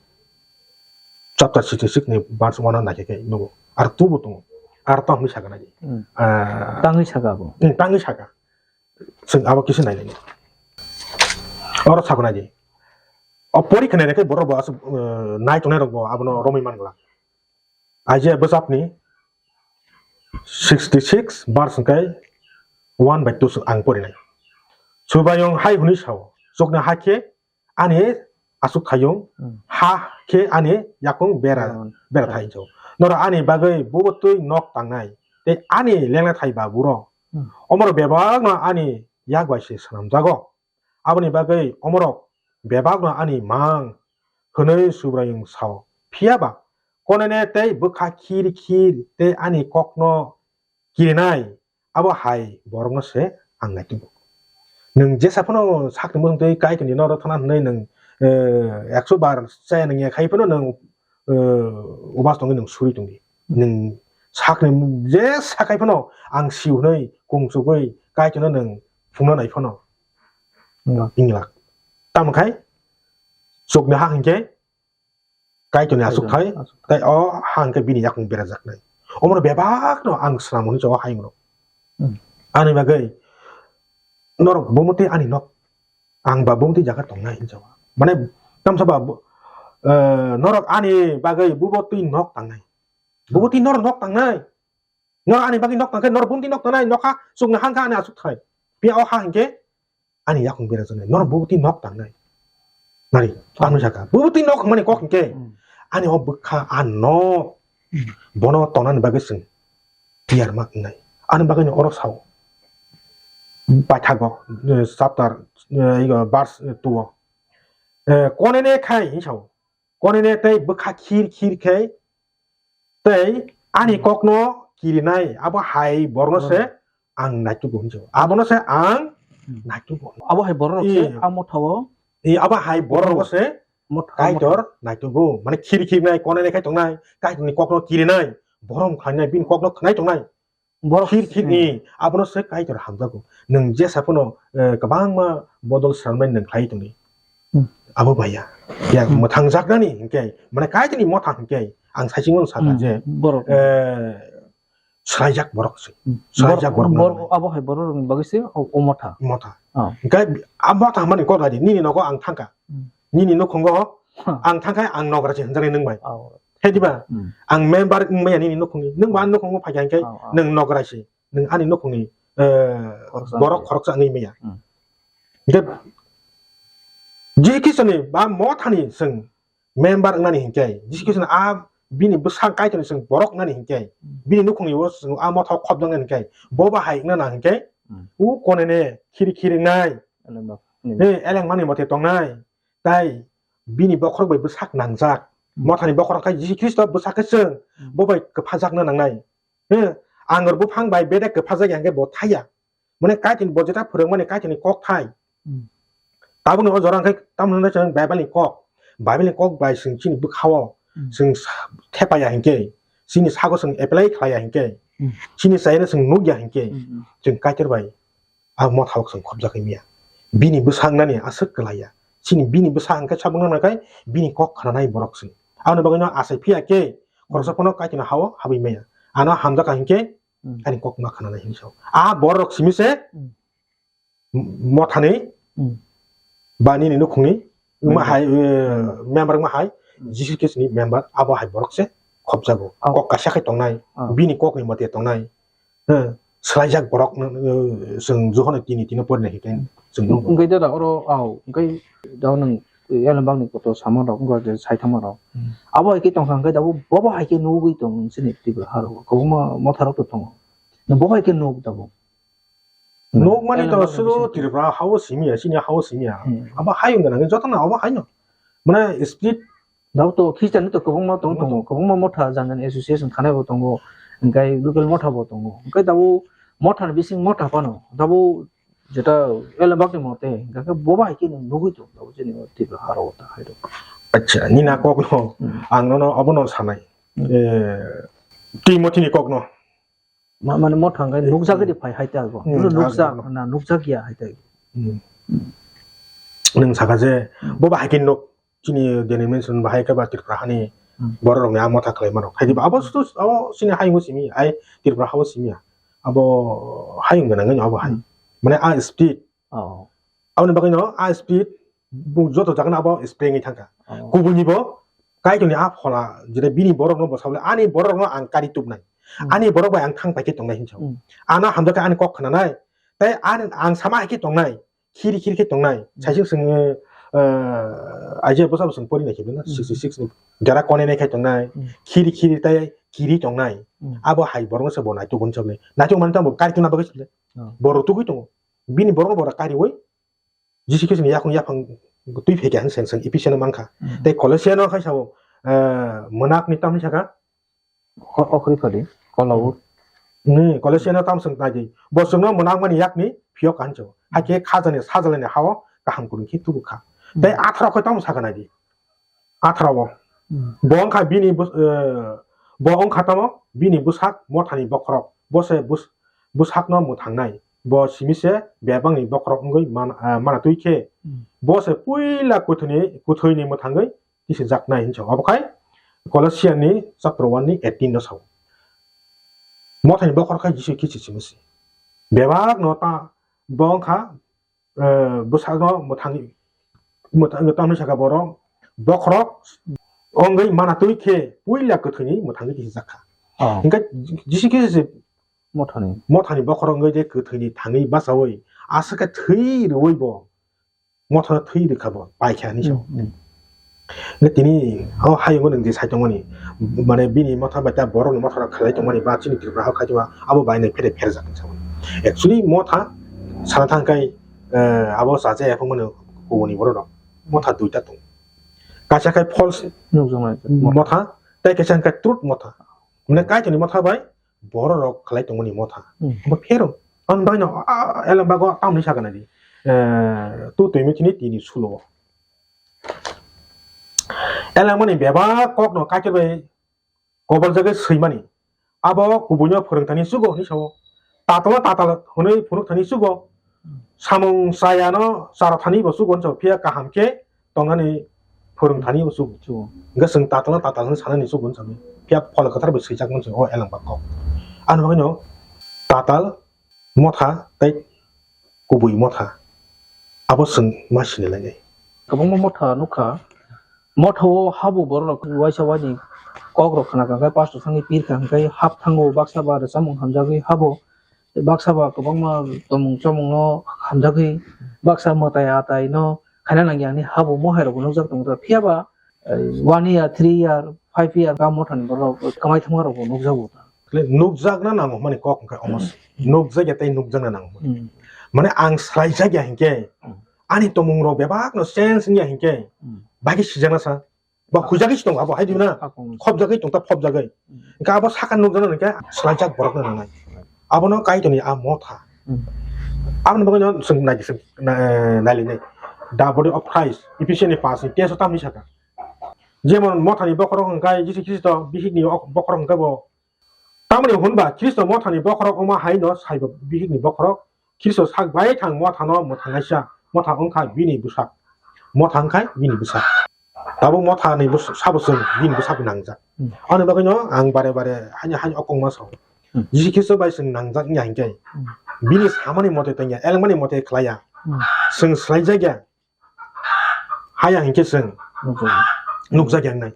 chapter sixty six ni verse one naikhe khe nugo. Ar tubo tongo. Ar tang hinwi sakha nai. Hmm. Ah, tangwi sakha bo. Hmm, tangwi sakha. Chwng abo kisa nai nai. Oro sakha nai di. O porikha nai khe borok bo aswk, eh, nai tongnai rok bo abono romwi man glak. Isaiah bwsapni sixty six verse hwnkhe one by two ang porinai. Subraiyung hai hwnwi sao, "Chukni ha khe ani achukthayung, hmm, ha khe ani yakung bera, hmm, bera thai hinwi sao. Norok ani bagwi bubutwi nok tangnai, tei ani lengnathai ba burok. Hmm. Omorok bebakno ani yak bai se swnamjago." Aboni bagwi omorok bebakno ani mang hwnwi Subraiyung sao. Phiya ba konene tei bwkha khir khir tei ani kokno kirinai abo hai borokno se ang naitugo. Nwng jesa phano sakni mung twi Kaitorni noro thana hwnwi nwng, eh, ekso bar chaya nangya khai phano nwng, eh, ubas tongwi nwng suri tongdi. Nwng sakni mung je sakai phano ang si hwnwi kung chugwi Kaitorno nwng phungna nai phano. Wngkha. Wngkha. Tamo khai chukni ha hinkhe Kaitorni achukthai, achukthai. Tei o ha hinkhe bini yakung berajaknai. Omono bebakno ang swnam hwnwi o hayungrok. Hmm. Ani bagwi norok bumutwi ani nok, ang ba bumutwi jaga tongnai hinwi sao. Mane tamsa ba bu-, eh, norok ani bagwi bubutwi nok tangnai. Bubutwi norok nok tangnai. Nor ani bagwi nok tangkhe, nor bumti nok tangnai, nokha chukni hangkha ani achukthai. Phiya o ha hinkhe ani yakung berajaknai. Nor bumti nok tangnai. Nari, ano saka. Bumti nok hwnmani kok hinkhe, hmm, ani o bwkha a nok. Hmm. Bono tongnani bagwi chwng tiyar ma wngnai. Ani bagwi no oro sao. Paithago, eh, chapter, eh, igo verse, eh, two o. Eh, konene khai hinwi sao. Konene tei bwkha khir khir khe tei ani, hmm, kokno kirinai, abo hai borokno se, hmm, ang naitugo hinwi sao. Abono se ang, hmm, naitugo. Abo hai borok se, eh, a mothao. Eh, abo hai borok se, motha, Kaitor motha naitugo. Mane khiri khiri nai, konai nai khai tongnai, Kaitorni kokno kirinai, borom khlainai, bini kokno khwnai tongnai. Borok khir khir, hmm, ni, abono se Kaitor hamjago. Nwng jesa phano, eh, kwbangma bodol swnamnai nwng khlai tongdi. Hmm. Abo baiya. Ya, hmm, mwthangjaknani hinkhe, mane Kaitorni motha hinkhe, ang saichingmano sakha, hmm, je, borok, eh, swlaijak borok se. Hmm. Swlaijak borok, borok, borok, abo hai borok rokni bagwi se o, o motha. Motha. Oh. Hinkhe a motha hwnmani kok nai di, nini nogo ang thangkha. Hmm. Nini nukhungo, ha, ang thangkha, ang nogra se hwnjaknai nwng bai. Oh. Khe diba? Hmm. Ang member wngmaya nini nukhungni. Nwng bo ani nukhungo phaikha hinkhe, oh, oh, nwng nogra se. Nwng ani nukhungni, eh, khoroksa borok wngmaya, khoroksa wngwi maya. Hmm. Hinkhe Jisu Khristoni ba mothani chwng member wngnani hinkhe, Jisu Khristoni a bini bwsang Kaitorni chwng borok wngnani hinkhe, hmm, bini nukhungni o chwng a motha o khopjaknani hinkhe, bo bahai wngna nang hinkhe, hmm, o konene khiri khiri wngnai. Eleng ba-, hmm. Eh, eleng mani mote tongnai. Tai bini bokhorok bai bwsak nangjak. Hmm. Mothani bokhorok khe Jisu Khristo bwsak khe chwng, hmm, bo bai kwphajakna nangnai. He, angor buphang bai bedek kwphajak ya hwnkhe bo thaya. Mane Kaitorni bo jeta phwrwngmani Kaitorni kok thai. Hmm. Tabukni o jora hwnkhe tamo hwnwi chwng Bible ni kok. Bible ni kok bai chwng chini bwkhao, hmm, chwng sa-, thepaya hinkhe, chini sago chwng apply khlaiya hinkhe, hmm, chini chayano chwng nukya hinkhe, hmm, hmm, chwng Kaitor bai a motha o chwng khopjagwi maya. Bini bwsaknani aswk kwlaiya. Chini bini bwsak hwnkhe sabukno nakhai bini kok khnanai borok se. Aboni bagwino achai phiya khe khoroksa phano Kaitorni ha-o habwi maya. Ano hamjakha hinkhe, hmm, ani kok ma khnanai hinwi sao. A borok simi se, hmm, mothani, hmm, ba nini nukhungni wngma hai, eh, member wngma hai, hmm, Jisu Khristoni member, abo hai borok se khopjago. Oh. Kok kaisa khe tongnai, oh, bini kokni mote tongnai. He, swlaijak borok, eh, chwng jokhon tini tini porinai hinkhe chwng nukgo. Hwnkhe dada oro, au, hwnkhe dao nwng elembakni kotor samanrok wngkha je saithangmarok. Hmm. Abo hai khe tongkha hwnkhe abo bobo hai khe nugwi tong chini Tripura harok. Kwbangma motharok to tongo. Nwng bo hai khe nuk tabuk. Nuk mani to elembakni sudu bising. Tripura hao simiya, chini hao simiya. Hmm. Abo hai wngkha nang jotono abo haino. Mane split Dao to Christian to kwbangma tong tongo, kwbangma motha jani jani association khanai bo tongo, hwnkhe local motha bo tongo. Hwnkhe dabo motha ni bising motha phano, dabo Jeta elembak ni mote, hingkha khe bo bai khe nwng nugwi tong tabuk chini o Tripura haro ta hai rok. Acha, nini a kok no, hmm, ang nono obono sanai. Hmm. Eh, Timothy ni kok no. Ma-, mane motha hingkhe nukjagwi de phai hai ta go. Hmm, nukjak, ah, na nukjak ya hai ta go. Hmm. Nwng saka je, hmm, bo bai khe nuk, chini denomination bahai khe ba Tripura hani, hmm, borok rokni a motha khlai mano. Hai diba abo sudu abo chini hayung simi, ai Tripura hao simi ya. Abo hayung gwnang gwnang abo hai. Hmm. Mane a spirit. Oh. Aboni bagwi no a spirit bo joto jaga no abo spring wi thangkha. Oh. Kubuni bo Kaitorni a phola jere bini borok no bwsabole ani borok no ang kari tubnai. Hmm. Ani borok bai ang thang pai khe tongnai hinsa. Hmm. Ano hamjakhe ani kok khnanai. Tei ani ang sama hai khe tongnai. Khiri khiri khe tongnai. Hmm. Saising sing, eh, Isaiah bwsa bwswng pori nai khe bini, hmm, sixty six ni. Jara kone nai khe tongnai. Hmm. Khiri khiri tei kiri tongnai. Hmm. Abo hai borok se bo naituk hwn sabole. Naituk mani tamo kari tuna bagwi sabole. Oh. Borok tugwi tongo. Bini borok no borok kariwi. Jisu Khristo ni yakung yaphang twi phai khe ang seng seng Ephesian no mankha. Hmm. Tei Colossian no khai sao, eh, mwnakni tamni saka. Ko-, okhri phadi, kolao. Ni, Colossian no tam swng nai di. Bo chwngno mwnakmani yakni phiyok kancho. Hakhe khajani sajalani hao kaham kwrwng khe tubu kha. Hmm. Tei atharo khe tamo sakha nai di. Atharo o. Hmm. Bo wngkha bini bus-, eh, bo wngkha tamo bini bwsak mothani bokhorok. Bo se bus-, bwsakno mwthangnai. Bo simi se bebakni bokhorok wngwi man-, eh, mana twi khe. Hmm. Bo se puila kwthwini, kwthwini mwthangwi tisijaknai hinwi sao. Abo khai Colossian ni chapter one ni eighteen no sao. Mothani bokhorok khai Jisu Khristo simi se. Bebak no ta bo wngkha, eh, bwsakno mwthangwi, mwthangwi tamni saka borok bokhorok wngwi mana twi khe puila kwthwini mwthangwi tisijakha. Oh. Hinkhe Jisu Khristo se mothani, mothani bokhorok wngwi je kwthwini thangwi bachaui aswk khe thwi rwui bo. Motha thwi rwkha bo, paikha hinwi sao. Hmm, hmm. Hwnkhe tini o hayungo nwng je sai tongmani, mane bini motha bai ta borokni motha rok khlai tongmani ba chini Tripura hao khai tongma abo bai nwng phere pherjak hinwi sao. Actually motha sana thang khai, eh, abo chacha ya phangmani kubuni borok rok motha duita tongo. Kaisa khai false nukjaknai motha, tei kaisa khai truth motha. Mane Kaitorni motha bai borok rok khlai tongmani motha. Hmm. Bo phero. Ang bagwi no, ah, elem bago tamni sakana di. Eh, tu twi mithini tini sulo. Elem mani bebak kok no Kaitor bai kobol jagwi swimani. Abo kubui no phwrwng thani sugo hinwi sao. Tatal tatal hwnwi phunuk thani sugo. Samung chaya no chara thani bo sugo hinwi sao. Phiya kaham khe tongnani phwrwng thani bo chuk-, chugo. Hwnkhe chwng tatal tatal hwnwi sanani chukgo hinwi sanwi. Phiya Phola Kwthar bai swijak mani o elem ba kok. Ani bagwino tatal motha tei kubui motha abo chwng ma sini lainai. Kwbangma motha nukha. Motha o habo borok rok waisa waini kok rok khna kha khe pastor thangwi pir kha hwnkhe hap thango baksa ba rwchapmung hamjagwi habo. Baksa ba kwbangma tongmung chomung no hamjagwi, baksa mwtai atai no khaina nangya hinwi habo mohai rok bo nukjak tongo. Phiya ba, eh, one year, three year, five year ga motha ni borok kwmai thangma rok bo nukjago. Nukjakna nango hwnmani kok hwnkhe omo se. Hmm. Nukjakya tei nukjakna nango hwnmani. Hmm. Mane ang swlaijakya hinkhe, hmm, ani tongmung rok bebak no change wngya hinkhe, hmm, bagwi sijakna sa. Ba khujagwi se tongo abo, hai di na? Hakung. Khopjagwi tong ta, phopjagwi. Hmm. Hwnkhe abo saka nukjaknai hwnkhe swlaijak borokno nangnai. Abono Kaitorni a motha. Hmm. Aboni bagwino chwng nai-, chwng na-, nailainai. The body of Christ, Ephesians ni paanch ni text o tamni saka. Jemon mothani bokhorok hwnkhe Jisu Khristo, bihikni ok-, bokhorok hwnkhe bo Tamoni hwnba Khristo mothani bokhorok wngma hai no saibo bihikni bokhorok, Khristo sak bai thang mothano mwthangnaisa, motha wngkha bini bwsak, motha wngkha bini bwsak. Tabuk mothani bwsak sabo chwng bini bwsak nangjak. Hmm. Ani bagwino ang bare bare haino haino okongma sao. Hmm. Jisu Khristo bai chwng nangjak wngya hinkhe, hmm, bini samani mote tongya, elengmani mote khlaiya, hmm, chwng swlaijakya. Haya hinkhe chwng nukjakya. Nukjakya wngnai.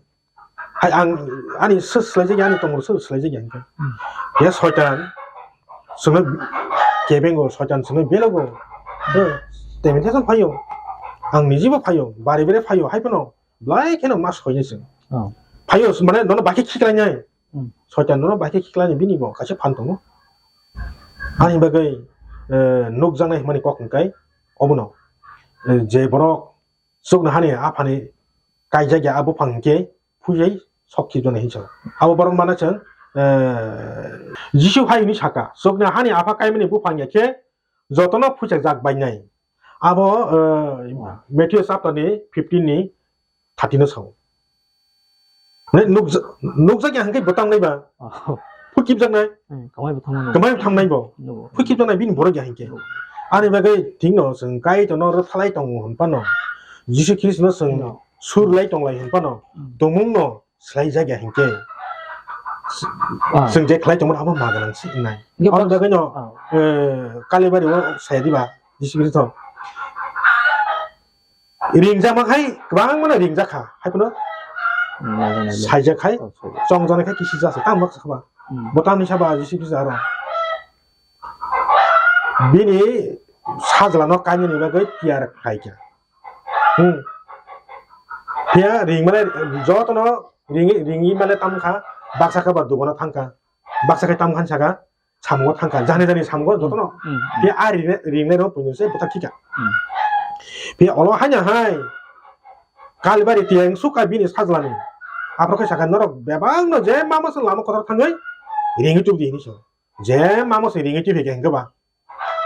Hai ang ani se swlaijakya, ani tongmung se swlaijakya hinkhe. Hmm. Ya soitan chwngno kebengo, soitan chwngno belogo. He, temptation phaio. Ang nijibo phaio, bari bere phaio, hai phano belai kheno ma soinai chwng. Oh. Phaio, mane nono bai khe khiklainai. Hmm. Soitan nono bai khe khiklainai bini bo kaisa phan tongo. Ani bagwi, eh, nukjaknai hwnmani kok hwnkhe obono, eh, je borok chuknohani aphani kaijakya a buphang hinkhe phuijai sok khibjaknai hinwi sao. Abo borok mana chwng, eh, Jisu hai hwnwi saka, "Chuknohani apha kaimani buphang ya khe jotono phuichajak bainai. Abo, eh, Matthew chapter ni fifteen ni thirty no sao. Mane nukja-, nukjak ya hwnkhe bo tangnai ba. Oh. Phukipjaknai. Hmm, kamai bo thangnai. Kamai bo thangnai bo. Nugo. Phukipjaknai bini borok ya hwnkhe. Nugo. Ani bagwi thikno chwng Kaitorno rwphalai tongo hwnphano, Jisu Khristono chwng No. surlai tonglai hwnphano, Hmm. tongmungno swlaijak ya hwnkhe. Ah. Chwng je khlai tongmani abo ma gwnang se wngnai. Ye Aboni bak-, bagwino, ah. eh, Kalibari o saya diba, Jisu Khristo. Ringjakma khai kwbangmano ringjakha, hai phano Hmm, nai, nai, nai. saijak khai, Oh, sorry. chongjaknai khai kisi jasa, tamo sakha ba. Hmm. Bo tamni saba Jisu Khristo aro. Bini sajlano kainani bagwi tiyar khlaikha. Hmm. Phiya ringmale jotono ringi, ringi male tamkha, baksa khe ba dugano thangkha. Baksa khe tamkha saka, samungo thangkha, jani jani samungo jotono. Hmm, hmm. Phiya a ringnai, ringnai rok puino se bwthak khika. Hmm. Phiya olo haino hai Kalibari tiyang sukha bini sajlani. Aphuru khe sakha norok bebakno je mama se lama kotor thangwi ringwi tubudi hinwi song. Je mamo se ringwi twi phaikha hwnkhe ba,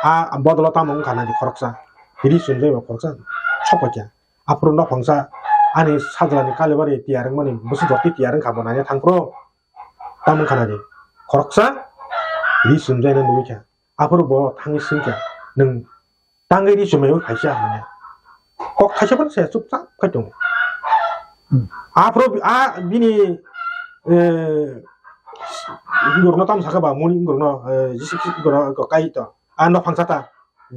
a bodolo tamo wngkha nai di khoroksa, ri sumjai ba khoroksa sok paikha. Aphuru nokhoroksa ani sajlani Kalibari tiyar wngmani bwswk rok twi tiyar wngkha bo naina thangphuru tamo wngkha nai di khoroksa ri sumjai nai nugwi kha. Aphuru bo thangwi swngkha, nwng tangwi ri chumai bo khaisa hwnwi. Kok thaisa phano saya chupchap khai tongo. Hmm. Aphuru bi-, a bini, eh, borokno tamo sakha ba, muni borokno, eh, Jisu Khristo borokno kai to. A nokhoroksa ta,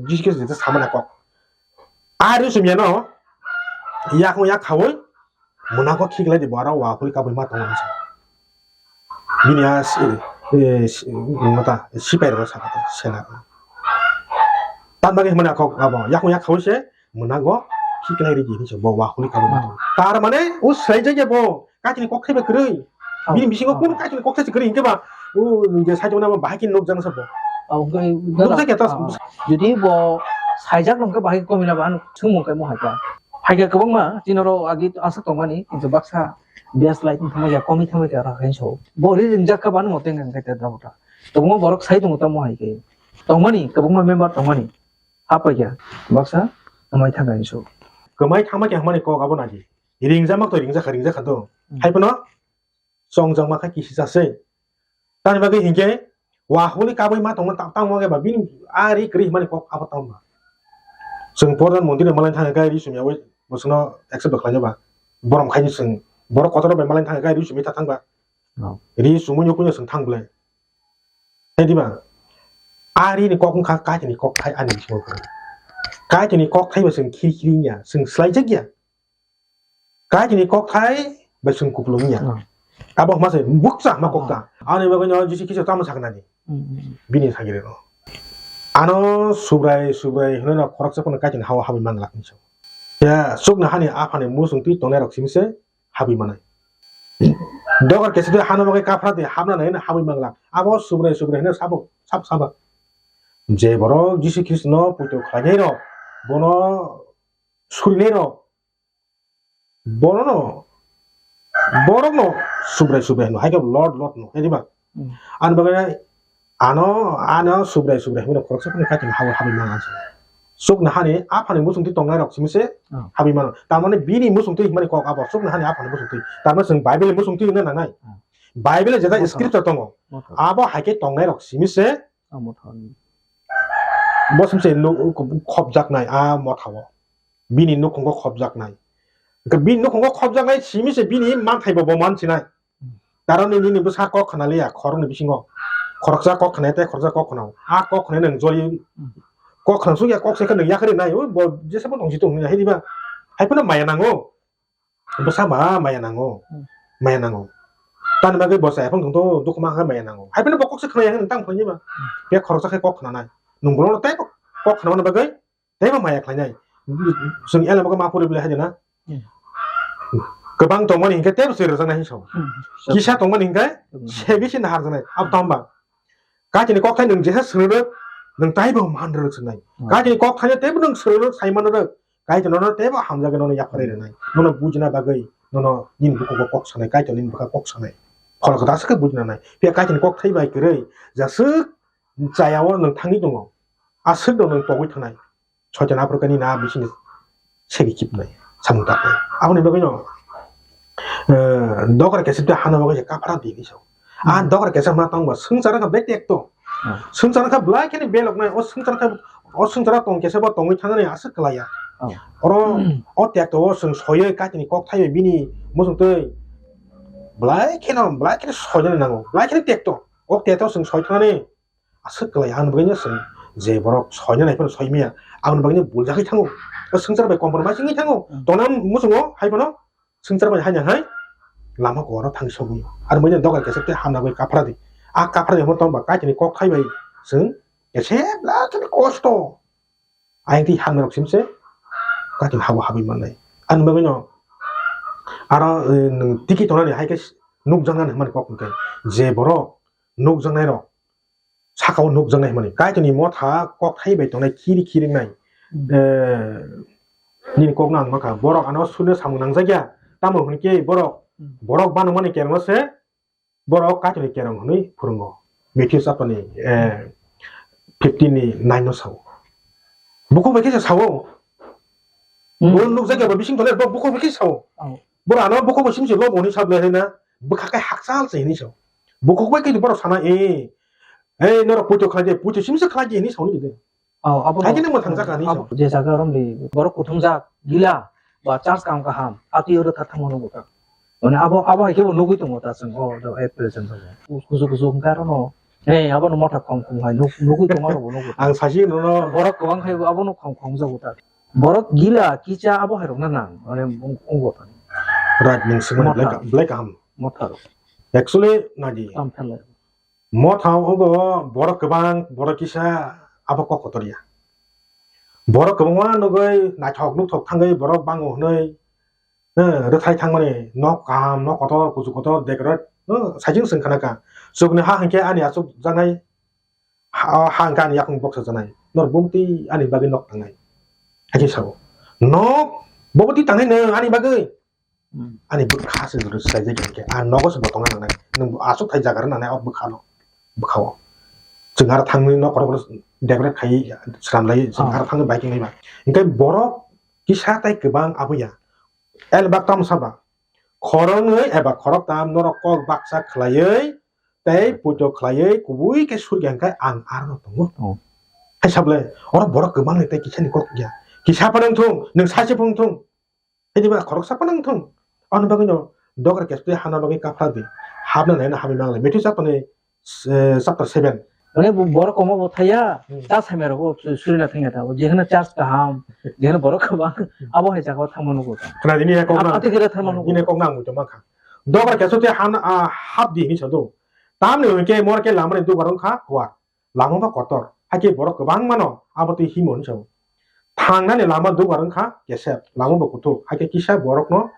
Jisu Khristo je samani kok. A ri chumya no, yakung yak khaui, mwnago khiklai di bo aro wa huli kabui ma tongo hinwi sa. Bini a si-, e, si-, mata sipai rok sakha ta sela. Tan bagwi hwnmani kok abo yakung yak khaui se mwnago khiklai rigi hinwi se bo wa huli kabui ma tongo. Tar mane o swlai jagya bo kaitini kok thaiba kwrwi. Oh, bini bisingo oh. Kunu kaitini kok thaisi kwrwi hinkhe ba o je saichung nabo bahai khe nukjak sa bo. Oh, hwnkhe, nukjak ya ta. Oh, oh. Jodi bo saijak nungkhe bahai khe komila ba ano thumung khe mo hai kha. Hai khe kwbangma tini oro agi aswk tongmani, kintu baksa biyas lai tongma ya, komi thangma ya, rak hinso. Bo ri ringjak kha bani mote nang khe te dabo ta. Tongmo borok sai tongo tamo hai khe. Tongmani, kwbangma member tongmani. Hapoi khe baksa kwmai thangma hinso. Kwmai thangma khe hwnmani kok abo nadi. Ringjakma to ringjakha, ringjakha to. Hmm. Hai phano chongjak ma kha kisi chase. Tamni bagwi hinkhe wa huli kabui ma tongma ta-, tamo khe ba bini a ri kwrwi hwnmani kok abo tamo ba. Chwng Pordhan Mondir ni malai thangwi khe ri sumyaui bwswkno accept khlainai ba. Borom khaini chwng borok kotor bai malai thangwi khe ri sumwi ta thang ba. Oh. Ri sumui nukui no chwng thang bwlai. Hai di ba? A ri ni kok wngkha Kaitorni kok thai ani bisingo kwrwi. Kaitorni kok thai ba chwng khiri khiri wngya, chwng swlaijak ya. Kaitorni kok thai bai chwng kupulung ya. Hmm. Abo hwnma se bukcha hwnma kok ta. Ani bagwi no Jisu Khristo tamo saknani. Hmm, hmm, hmm. Bini sagiri no. Ano Subrai, Subrai hwnwi no khoroksa phano Kaitorni hao habwi manglak hinwi sa. Ya, chukno hani aphani muchung twi tongnai rok simi se habwi manai. Dogar kesa twi hano bagwi kaphra twi habna nai hwnwi habwi manglak. Abo Subrai, Subrai hwnwi sabo, sab saba. Je borok Jisu Khristo no poito khlainai rok, bono surinai rok, Bono no, borok no Subrai Subrai hino, hai khe Lord Lord no, hai di ba? Hmm. Ani bagwi ano, ano Subrai Subrai hino khoroksa phano kaitor habo habwi mano ang sa. Chukno hani aphani muchung twi tongnai rok simi se Oh. habwi mano. Tar mane bini muchung twi himani kok abo chukno hani aphani muchung twi. Tar mane chwng Bible muchung twi wngna nangnai. Hmm. Bible jeta Mothani. Scripture tongo. Mothani. Abo hai khe tongnai rok simi se Oh, mothani. Bo simi se nuk khopjaknai a mothao. Bini nukhungo khopjaknai. Hwnkhe bini nukhungo khopjaknai simi se bini manthai bo, bo mansinai. Karon nini, nini bwsa kok khna liya, khoroknwi bisingo. Khoroksa kok khna tei khoroksa kok khna. A kok khna nwng joli kok khna sukya kok se khe nwng yakarwi nai. O bo jesa bo tongsi tong hai diba. Hai phano maya nango. Bwsa ba maya nango. Hmm. Maya nango. Tani bagwi bo chaya phano tongtho dukhu ma khe maya nango. Hai phano bo kok se khna ya nwng tang phai diba. Hmm. Be khoroksa khe kok khna nai. Nwng bono tei kok khna mani bagwi Teibo maya khlainai. Chwng elem khe ma puri bwlai hai de na. Hmm. Kwbang tongmani hinkhe teibo se rwjaknai hinwi sao. Hmm. Kisa tongmani hinkhe Hmm. se bisi nahar jaknai. Abo tamo ba? Kaitorni kokthai nwng jesa swrwk rwk, nwng taibo man rwk swngnai. Hmm. Kaitorni kokthai teibo nwng swrwk rwk sai man rwk. Kaitor nono teibo hamjagwi nono yapharwi rwnai. Nono bujina bagwi nono nini bukhukgo kok sanai, Kaitor nini bwkha kok sanai. Pholka daswk khe bujina nai. Phiya Kaitorni kokthai bai kwrwi jaswk chaya o nwng thangwi tongo. aswk no nwng togwi thangnai. Soitan aphuru kani na bising segi kipnai, samung taknai. Aboni bagwi no, eh, dogar kesep te hana bagwi je kaphara di hinwi sao. A Hmm. dogar kesep ma tongba swngchar wngkha bek tekto. Hmm. Swngchar wngkha belai kheno beloknai, o swngchar wngkha, o swngchar tong kesep bo tongwi thangnani aswk kwlaiya. Oh. Oro, Hmm. o tekto o chwng soiwi kaitini kok thaiwi bini muchung twi belai kheno, belai kheno soinani nango, belai kheno tekto. O tekto chwng soi thangnani aswk kwlai, ang bagwi no chwng je borok soina nai phano soi maya, ang bagwi no buljagwi thango. O swngchar bai compromise wngwi thango. Hmm. Tongna muchungo hai phano swngchar bai haino hai lama kuaro thang sogwi. Ar bagwi no dogar kesep te hamna bai kaphra di. A kaphra di hwnba tong ba kaitini kok thai bai chwng kesep la khe kosto. Ayang twi hamna rok simse kaitini habo habwi mannai. Ang bagwi no aro, eh, nwng tiki tongnani hai khe nukjaknani hwnmani kok hwn khe je borok nukjaknai rok saka o nukjaknai hwnmani. Kaitorni motha kok thai bai tongnai khiri khiri wngnai. Hmm. Eh, nini kok no ang mankha. Borok ano suino samung nangjak ya. Tamo hwn khe borok, Hmm. borok banokmani kerongno se borok Kaitorni kerong hwnwi phwrwngo. Matthew chapter ni, eh, fifteen ni nine no sao. Bukhuk bai khe se sao. Hmm. Bo nukjak ya ba bising tole bo bukhuk bai khe sao. Oh. Borok ano bukhuk bai simse lobo hwnwi sa belai na. Bwkha khe hakchal se hwnwi sao. Bukhuk bai khe borok sana, "Eh, eh, norok puito khlai de, puito simse khlai de," hwnwi sao ni de. Oh, abo hai khe no mwthang jak ani abo je jaga romni borok kuthumjak gila ba church kam kaham atwi oro thak thangmano bwkha. Mane abo, abo hai khe bo nugwi tongo ta chwng o do April chwng kusu kusu hwnkha aro no. Hey, abo no motha khom khom hai nuk-, nugwi tongo aro bo nugwi. Ang sasi nono. Borok kwbang khai bo abo no khom khom jago ta. Borok gila kicha abo hai rok na nang, mane ung-, ungo ta. Right, nwng swngmani Motha. Black, black kaham. Motha rok. Actually, nadi. Tam phelai. Motha ogo borok kwbang, borok kisa abo kok kotor ya. Borok kwbangma nugwi naithok nukthok thangwi borok bango hwnwi, eh, rwthai thangmani nok kaham, nok kotor, kuchuk kotor, decorate, eh, sajwk swng khna kha. Chukni ha hinkhe ani achuk janai, ha, ha hinkhe ani yakung boksa janai. Nor bumtwi ani bagwi nok tangnai. Hakhe sao. Nok, bo bwtwi tangnai nwng ani bagwi. Hmm. Ani bwkha se jora swlai jai khe, a nogo se bo tongna nangnai. Nwng aswk thai jaga rw nangnai o bwkha no, bwkha o. Chwng aro thangwi nok kotor kotor decorate khai swnam lai, chwng Ah. aro thangwi bai tongwi ba. Hinkhe borok kisa tai kwbang abo ya. El bak tam saba. Khoroknwi eba khoroktam norok kok baksa khlaiwi tei Hmm. puito khlaiwi kubui khe surya hinkhe ang aro no tongo. Oh. Hai sable, oro borok kwbang ni tei kisa ni kok ya. Kisa phano wng thung, nwng saise phano wng thung. Hidi ba khoroksa phano wng thung. Ani bagwi no dogar kestwi hana bagwi kaphra di. Habna naina hamwi manglai. Matthew chapter ni, eh, chapter seven. Mane bo-, borok komo bo thaya, Hmm. ta samya rogo su-, surina thangya ta. Jehana church kaham, jehana borok kwbang, abo hai jaga o thangma nugo ta. Khna di, nini kok Abo nang, ati kira thangma nugo. Nini kok nang muitu mankha. Dogar kestwi hana, ah, hap di hinwi sado. Tamni hwnkhe mor khe lamani dugar wngkha kuar. Lama ba kotor, hakhe borok kwbangmano abo twi himo hinwi sao. Thangnani lama dugar wngkha kesep, lama bo kuthuk, hakhe kisa borokno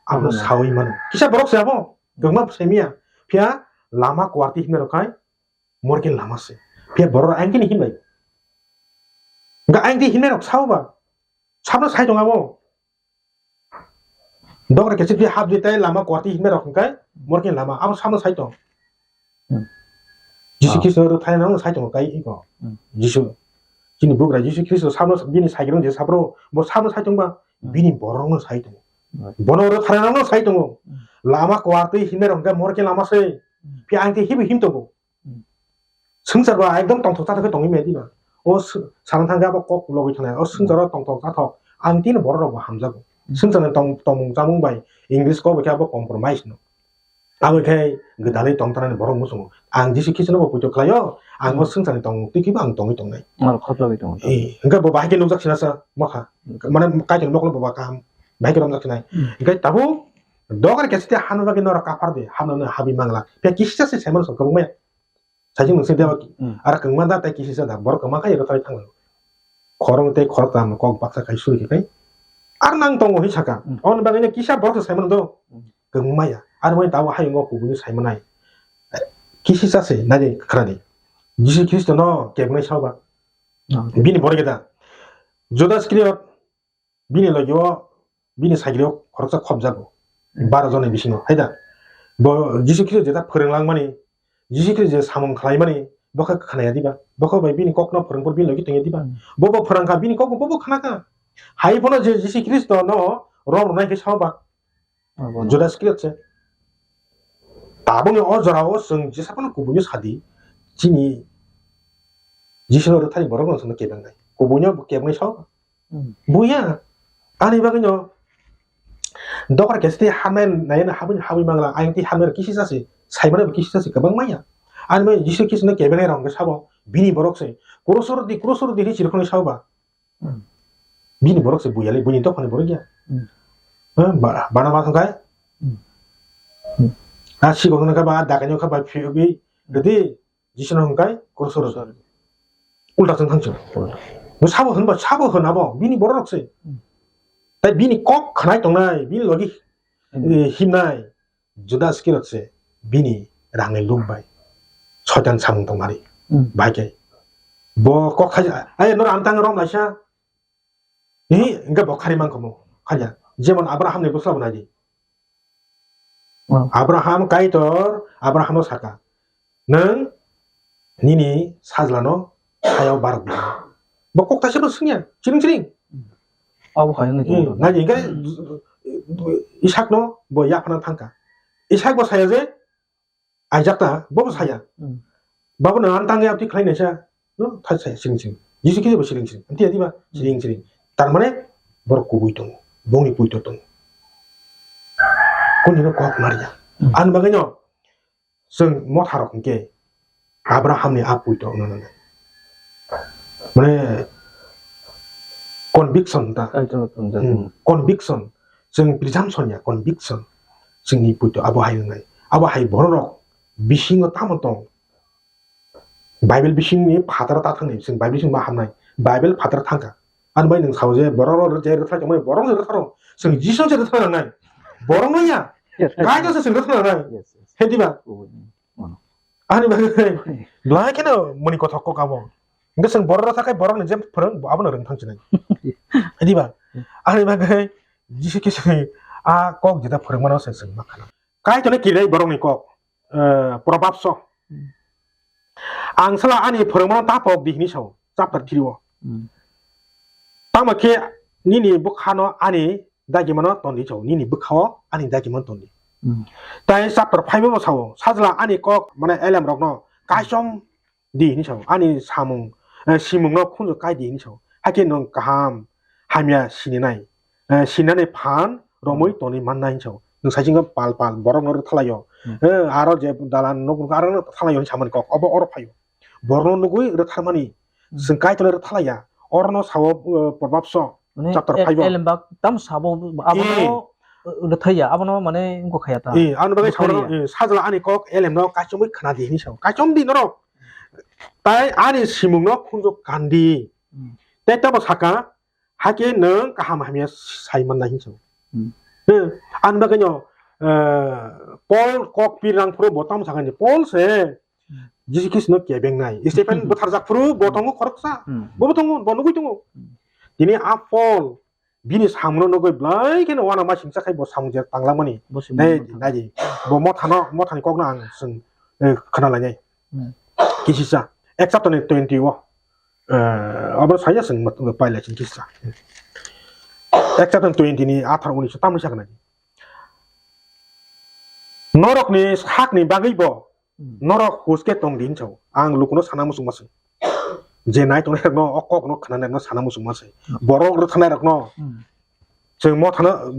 abo Abono. saui mano. Kisa borok se abo, kwbangma se miya. Phiya lama kuarti himnai rok khai, morke lama se. Phiya borok rok ang khe ni himbai. Hwnkhe ang twi himnai rok sao ba, sabno sai tong abo. Dogra kechep di hap di tai lama kuarti himnai rok hwnkhe morke lama abo samno sai tong. Hmm. Jisu Ah. Khristo ro thai nang sai tong kai iko. Hmm. Jisu. Chini bugra Jisu Khristo samno bini sai rong je sapro bo samno sai tong ba Hmm. bini borok no sai tong. Hmm. Bono ro thai nang sai tong. Hmm. Lama kuarti himnai rok hwnkhe morke lama se. Hmm. Phi ang te hibi him tongo. Hmm. Swngchar ba ekdom tongthok chathok khe tongwi maya diba. O sw-, sana thangkhe abo kok logwi thanai. O swngcharo tongthok chathok. Ang tini borok rokbo hamjago. Hmm. Swngcharni tong-, tongmung chamung bai English kok bai khe abo compromise no. Abo khe gwdalwi tongthani borok muchungo. Ang Jisu Khristono bo poito khlaio. Ang o Hmm. swngcharni tongmung twi khe bo ang tongwi tongnai. Aro khopjagwi tongo. Eh, hwnkhe bo bahai khe nukjak sinasa mokha. Hmm. Mane kaitor mokol bo ba kaham. Bahai khe romjak sinai. Hmm. Hwnkhe tabuk dogar khe site hano bagwi norok kaphar di. Hamno habwi mangla. Khe kisa se saiman kwbangma. Sajwk nwng side o Hmm. aro kwngma da tei kisisa da, borok kwma khe ero thai thanglaio. Khorok tei khorok tam kok baksa khai suri khe khai. Ar nang tongo hinwi saka. Hmm. Aboni bagwi no kisa borok se saimano do. Hmm. Kwngma ya. Ar wngwi tabuk hayungo kubuni saimanai. Kisisa se nai khwrani. Jisu Khristo no kebnai sao ba. Hmm. Bini borok da. Judas Iskariot Bini logi o bini sagri o khoroksa khopjago, Hmm. baro joni bisingo, hai da? Bo Jisu Khristo jeta phwrwng langmani, Jisu Khristo je samung khlaimani, Bo khe khna ya diba? Bo khe bai bini kok no phwrwng phuru bini logi tong ya diba? Hmm. Bo bo phwrwng kha, bini kok bo bo khna kha. Hai phano je Jisu Khristo no rom rwnai khe sao ba? Abo no. Judas Iskariot se. Tabukni o jorao chwng jesa phano kubui no sa di, chini Jisu no rwthai borok no chwng no kebeng nai. Kubui no kebeng nai sao ba? Hmm. Buya. Ani bagwi no dokar khe tei hamnai nai na habwi habwi mangla, ayang tei hamnai kisi jasi, saimano kisi jasi kwbang maya. Ani bagwi Jisu Khristo no kebeng nai rong khe sabo, bini borok se, "Kurusor di, kurusor di," hinwi chirkhonwi sabo ba. Hmm. Bini borok se buya le, buini dophani borok ya. Hmm. Ha, ba-, bana ma thangkai. Hmm. Hmm. Ha, sikok no kha ba, dakai no kha ba, phiyogi, Hmm. gede, Jisu no hwnkai, kurusor. Kurusor. Ulta chwng thang chwng. Ulta. Bo sabo hwn ba, sabo hwn abo, bini borok rok se. Hmm. Tai bini kok khnai tongnai, bini logi, Hmm. eh, himnai, Judas Iskariot se, bini rangni luk bai. Soitan samung tongmari. Hmm. Bai khe. Bo kok khai, ai, no rang tang rom laisa. Hi, hingke bo khari mangkha mo, khariya. Jemon Abraham ni bwsla bo nai di. Hmm. Abraham Kaitor, Abraham no saka, "Nwng nini sajla no hayao barok di." Bo kok taisa bo swngya, siring siring. Abo hai wngwi Hmm, tongo. Nai di, hingke Isak no bo yaphana thangka. Isak bo saya je, Aijakta, bo bo saya. Hmm. Babo no ang tangwi abdi khlai naisa. No, thai saya, siring siring. Jisu Khristo bo siring siring. Amtwi adiba, Hmm. siring siring. Tar mane, borok kubui tongo. Bongni puito tongo. Kuni no kok maria. Hmm. Ani bagwi no, chwng motha rok hwnkhe, Abraham ni a puito wngna nangnai. Mane, conviction ta. Ai, chwng, chwng, chwng. Hmm, conviction. Chwng presumption ya, conviction. Chwngni puito abo hai wngnai. Abo hai borok rok bisingo tamo tong. Bible bisingni phataro ta thangni, chwng Bible bising ma hamnai. Bible phataro thangkha. Ani bai nwng sao je borok rok je rwthai tongmani, borok rok rwtharo. Chwng Jisu se rwtharo nai. Borok no ya. Yes, yes. Gai no se chwng rwtharo nai. Yes, yes. He diba? Oh, oh, oh. Ani bagwi belai kheno mani kothok kok abo. Hingke chwng borok rok sakai borok ni je phwrwng abo no rwng thang chinai. Diba? Ani bagwi Jisu Khristo ni a kok jeta phwrwng mano se chwng ma khana. Kaitor ni kirai borok ni kok, eh, Proverbs o. Ang sala ani phwrwng mano ta pok di hini sao, chapter three o. Hmm. Tamo khe nini bwkhano ani dagimano tondi chao, nini bwkhao ani dagimano tondi. Hmm. Tai chapter five o sao, sajla ani kok mane elem rokno kaichom di hinwi sao, ani samung, eh, simungno khunju kai di hinwi sao. Hakhe nwng kaham hamya sininai, eh, sinani phan romwi Hmm. tonwi mannai hinwi sao. Nwng saichingno pal pal borokno rwthalaio. Hmm. Eh, aro je dalan nuk nuk aro rwthalaio hinwi samani kok, obo oro phaio. Borokno nugwi rwtharmani Hmm. chwng Kaitorno rwthalaiya. Orono sao, eh, Proverbs o Mane chapter el-, five o. Elembak tam sabo abono, Eh. uh, rwthaiya, abono mane wngkha khaya ta. Eh, ano bagwi Bukhariya. Sao, eh, sajla ani kok elemno kaichomwi khna di hinwi sao. Kaichom di norok. Tai ani simungno khunju kandi. Hmm. Tei tabo saka, hakhe nwng kaham hamya sai mannai hinwi sao. Hmm. Eh, ano bagwino, eh, Paul kok pirang phuru bo tamo sakani. Paul se Hmm. Jisu Khristo no kebeng nai. Stephen bwtharjak phuru bo tongo khoroksa. Hmm. Bo bo tongo, bo nugwi tongo. Hmm. Tini a Paul bini samungno nugwi belai kheno uanama singcha khai bo samung je tanglamani. Bo se Nai, mungno nai di. Bo mothano, mothani kokno ang chwng, eh, khna lainai. Hmm. Kisisa. Ek chapter ni twenty o. Eh, abo saya chwng mot-, pailai chwng kisisa. Ek chapter twenty ni atharo unis tamni saknai. Norokni sakni bagwi bo Hmm. norok huske tong di hinwi sao. Ang lukuno sana muchungma se. Je nai tongnai rokno, o kokno khnanai rokno sana muchungma se. Hmm. Borok rwthanai rokno Hmm. chwng mothano,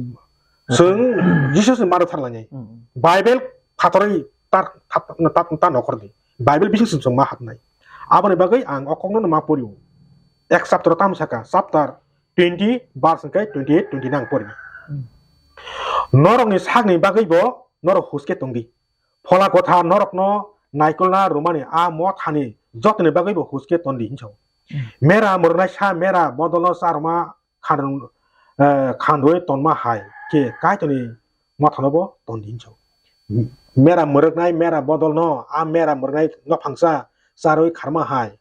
chwng Jisu se ma rwtharlainai. Hmm. Bible phatorwi tar, tar, tar, tar nokhor di. Bible bising chwng ma hapnai. Aboni bagwi ang o kokno ma porio. Ek chapter tamo saka, chapter twenty, verse hwnkhe twenty eight, twenty nine ang pori. Hmm. Norokni sakni bagwi bo norok huske tongdi. Phola kotha norokno naikolna rwmani a mothani jotoni bagwi bo huske tondi hinwi sao. Hmm. Mera mwrwknai sa mera bodolno charwma khan-, eh, khanrwi tonma hai khe Kaitorni mothano bo tondi hinwi sao. Mera mwrwknai mera bodolno a mera mwrwknai nophangsa charwi kharma hai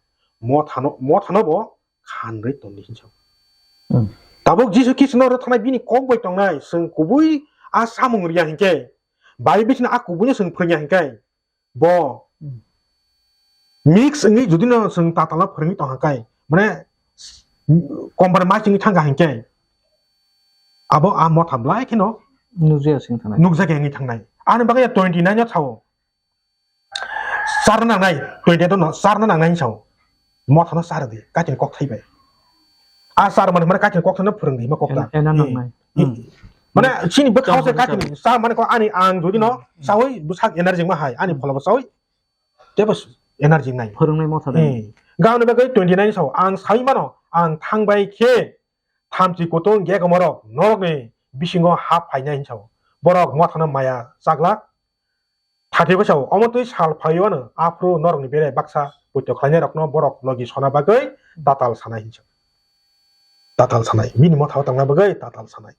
mothano, mothano bo khanrwi tongdi hinwi sao. Hmm. Tabuk Jisu Khristono rwthanai bini kok bai tongnai, chwng kubui a samung riya hinkhe, Bible bisingni a kubuino chwng phrwngya hinkhe, bo Hmm. Mix wngwi jodi no chwng tatal no phwrwngwi tongkha kai, mane compromise wngwi thangkha hinkhe abo a motha belai kheno Nukjaya sing thanai. Nukjakya wngwi thangnai. Ani bagwi twenty nine o sao. Charna nangnai, twenty eight no charna nangnai sao. Mothano char di, Kaitorni kokthai bai. A char mani mane Kaitorni kokthai no phwrwng di, ma kokta. En-, ena nangnai. Hmm. Mane chini bwkhao se Kaitorni cha mani ko ani ang jodi no chawi bwsak energy ma hai, ani pholabo chawi tebo energy nai. Phwrwngnai motha de. Hmm. Gauni bagwi twenty nine sao, ang sawi mano, ang thangbai khe thamchi kutung gekomorok norokni bisingo hap phainai hinwi sao. Borok mothano maya chaglak. Thirty-five sao, omo twi sal phaiwano aphuru norokni bere baksa poito khlainairokno borok logi sona bagwi tatal sanai hinwi sao. Tatal sanai. Bini mothao tangna bagwi tatal sanai.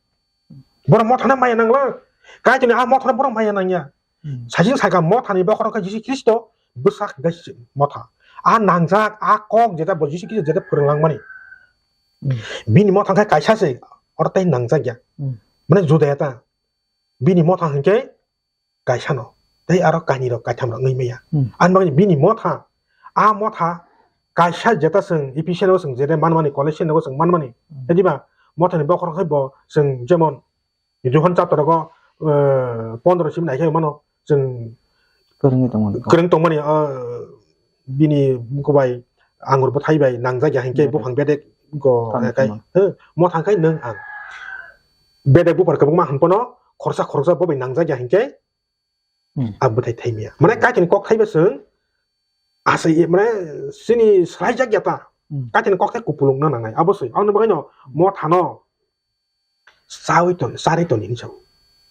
Borok mothano maya nanglak. Kaitorni a mothano borok maya nangya. Hmm. Sajing saika mothani bokhorok khe Jisu Khristo bwsak gaisi motha. A nangjak, a kok jeta bo Jisu Khristo jeta phwrwng langmani. Hmm. Bini motha khe kaisa se, oro tei nangjak ya. Hmm. Mane Judaya ta. Bini motha hinkhe kaisa no, tei aro kainwi rok kaitham rok wngwi maya. Hmm. Ani bagwi bini motha, a motha kaisa jeta chwng Ephesian o chwng jeta manmani, Colossian o chwng manmani. Hmm. Tei diba mothani bokhorok khe bo chwng jemon Johon chapter rogo, eh, pondro simi naikhe mano chwng Kwrwngwi tongmani. Kwrwng tongmani, eh, bini buko bai angur bwthai bai nangjak ya hinkhe Bedek. Buphang bedek go Tamo kai. Tamo. He, mothang kai nwng ang. Bedek buphar kwbangma hwnphano khoroksa khoroksa bo bai nangjak ya hinkhe Hmm. A bwthai thai maya. Mane Kaitorni kokthai bai chwng asai, mane chini swlaijak ya ta. Hmm. Kaitorni kokthai kupulung na nangnai. Abo se. Aboni bagwi no mothano chawi ton, chari ton hinwi sao.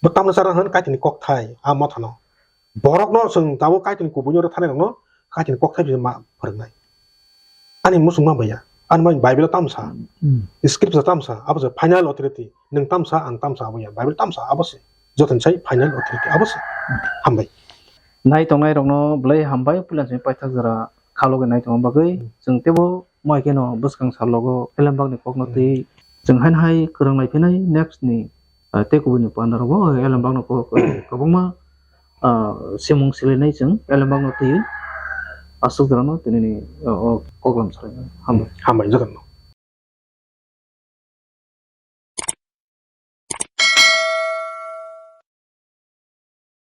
Bo tamno chara hwn Kaitorni kokthai, a mothano. Borokno chwng tabuk Kaitorni kubuni oro thanai rokno Kaitorni kokthai bai ma phwrwngnai. Ani muchungma bai ya. Ani bai Bible tamsa. Hmm. Scripture tamsa, abo se final authority. Nwng tamsa, ang tamsa, abo ya. Bible tamsa, abo se. Joto ni sai final authority, abo se. Hambai. Nai tongnai rokno belai hambai, puila se paithak jora khaloge nai tongma bagwi. Hmm. Chwng tebo Moi kheno bwskang salogo elembakni kokno Hmm. twi chwng haino hai kwrwng lai phinai next ni, ah, tei kubuni panda rogo elembakno kok, kwbangma, ah, simung silinai chwng elembakno twi aswk jorano tinini, oh, oh, koklam salai. Hambai. Hambai jotono.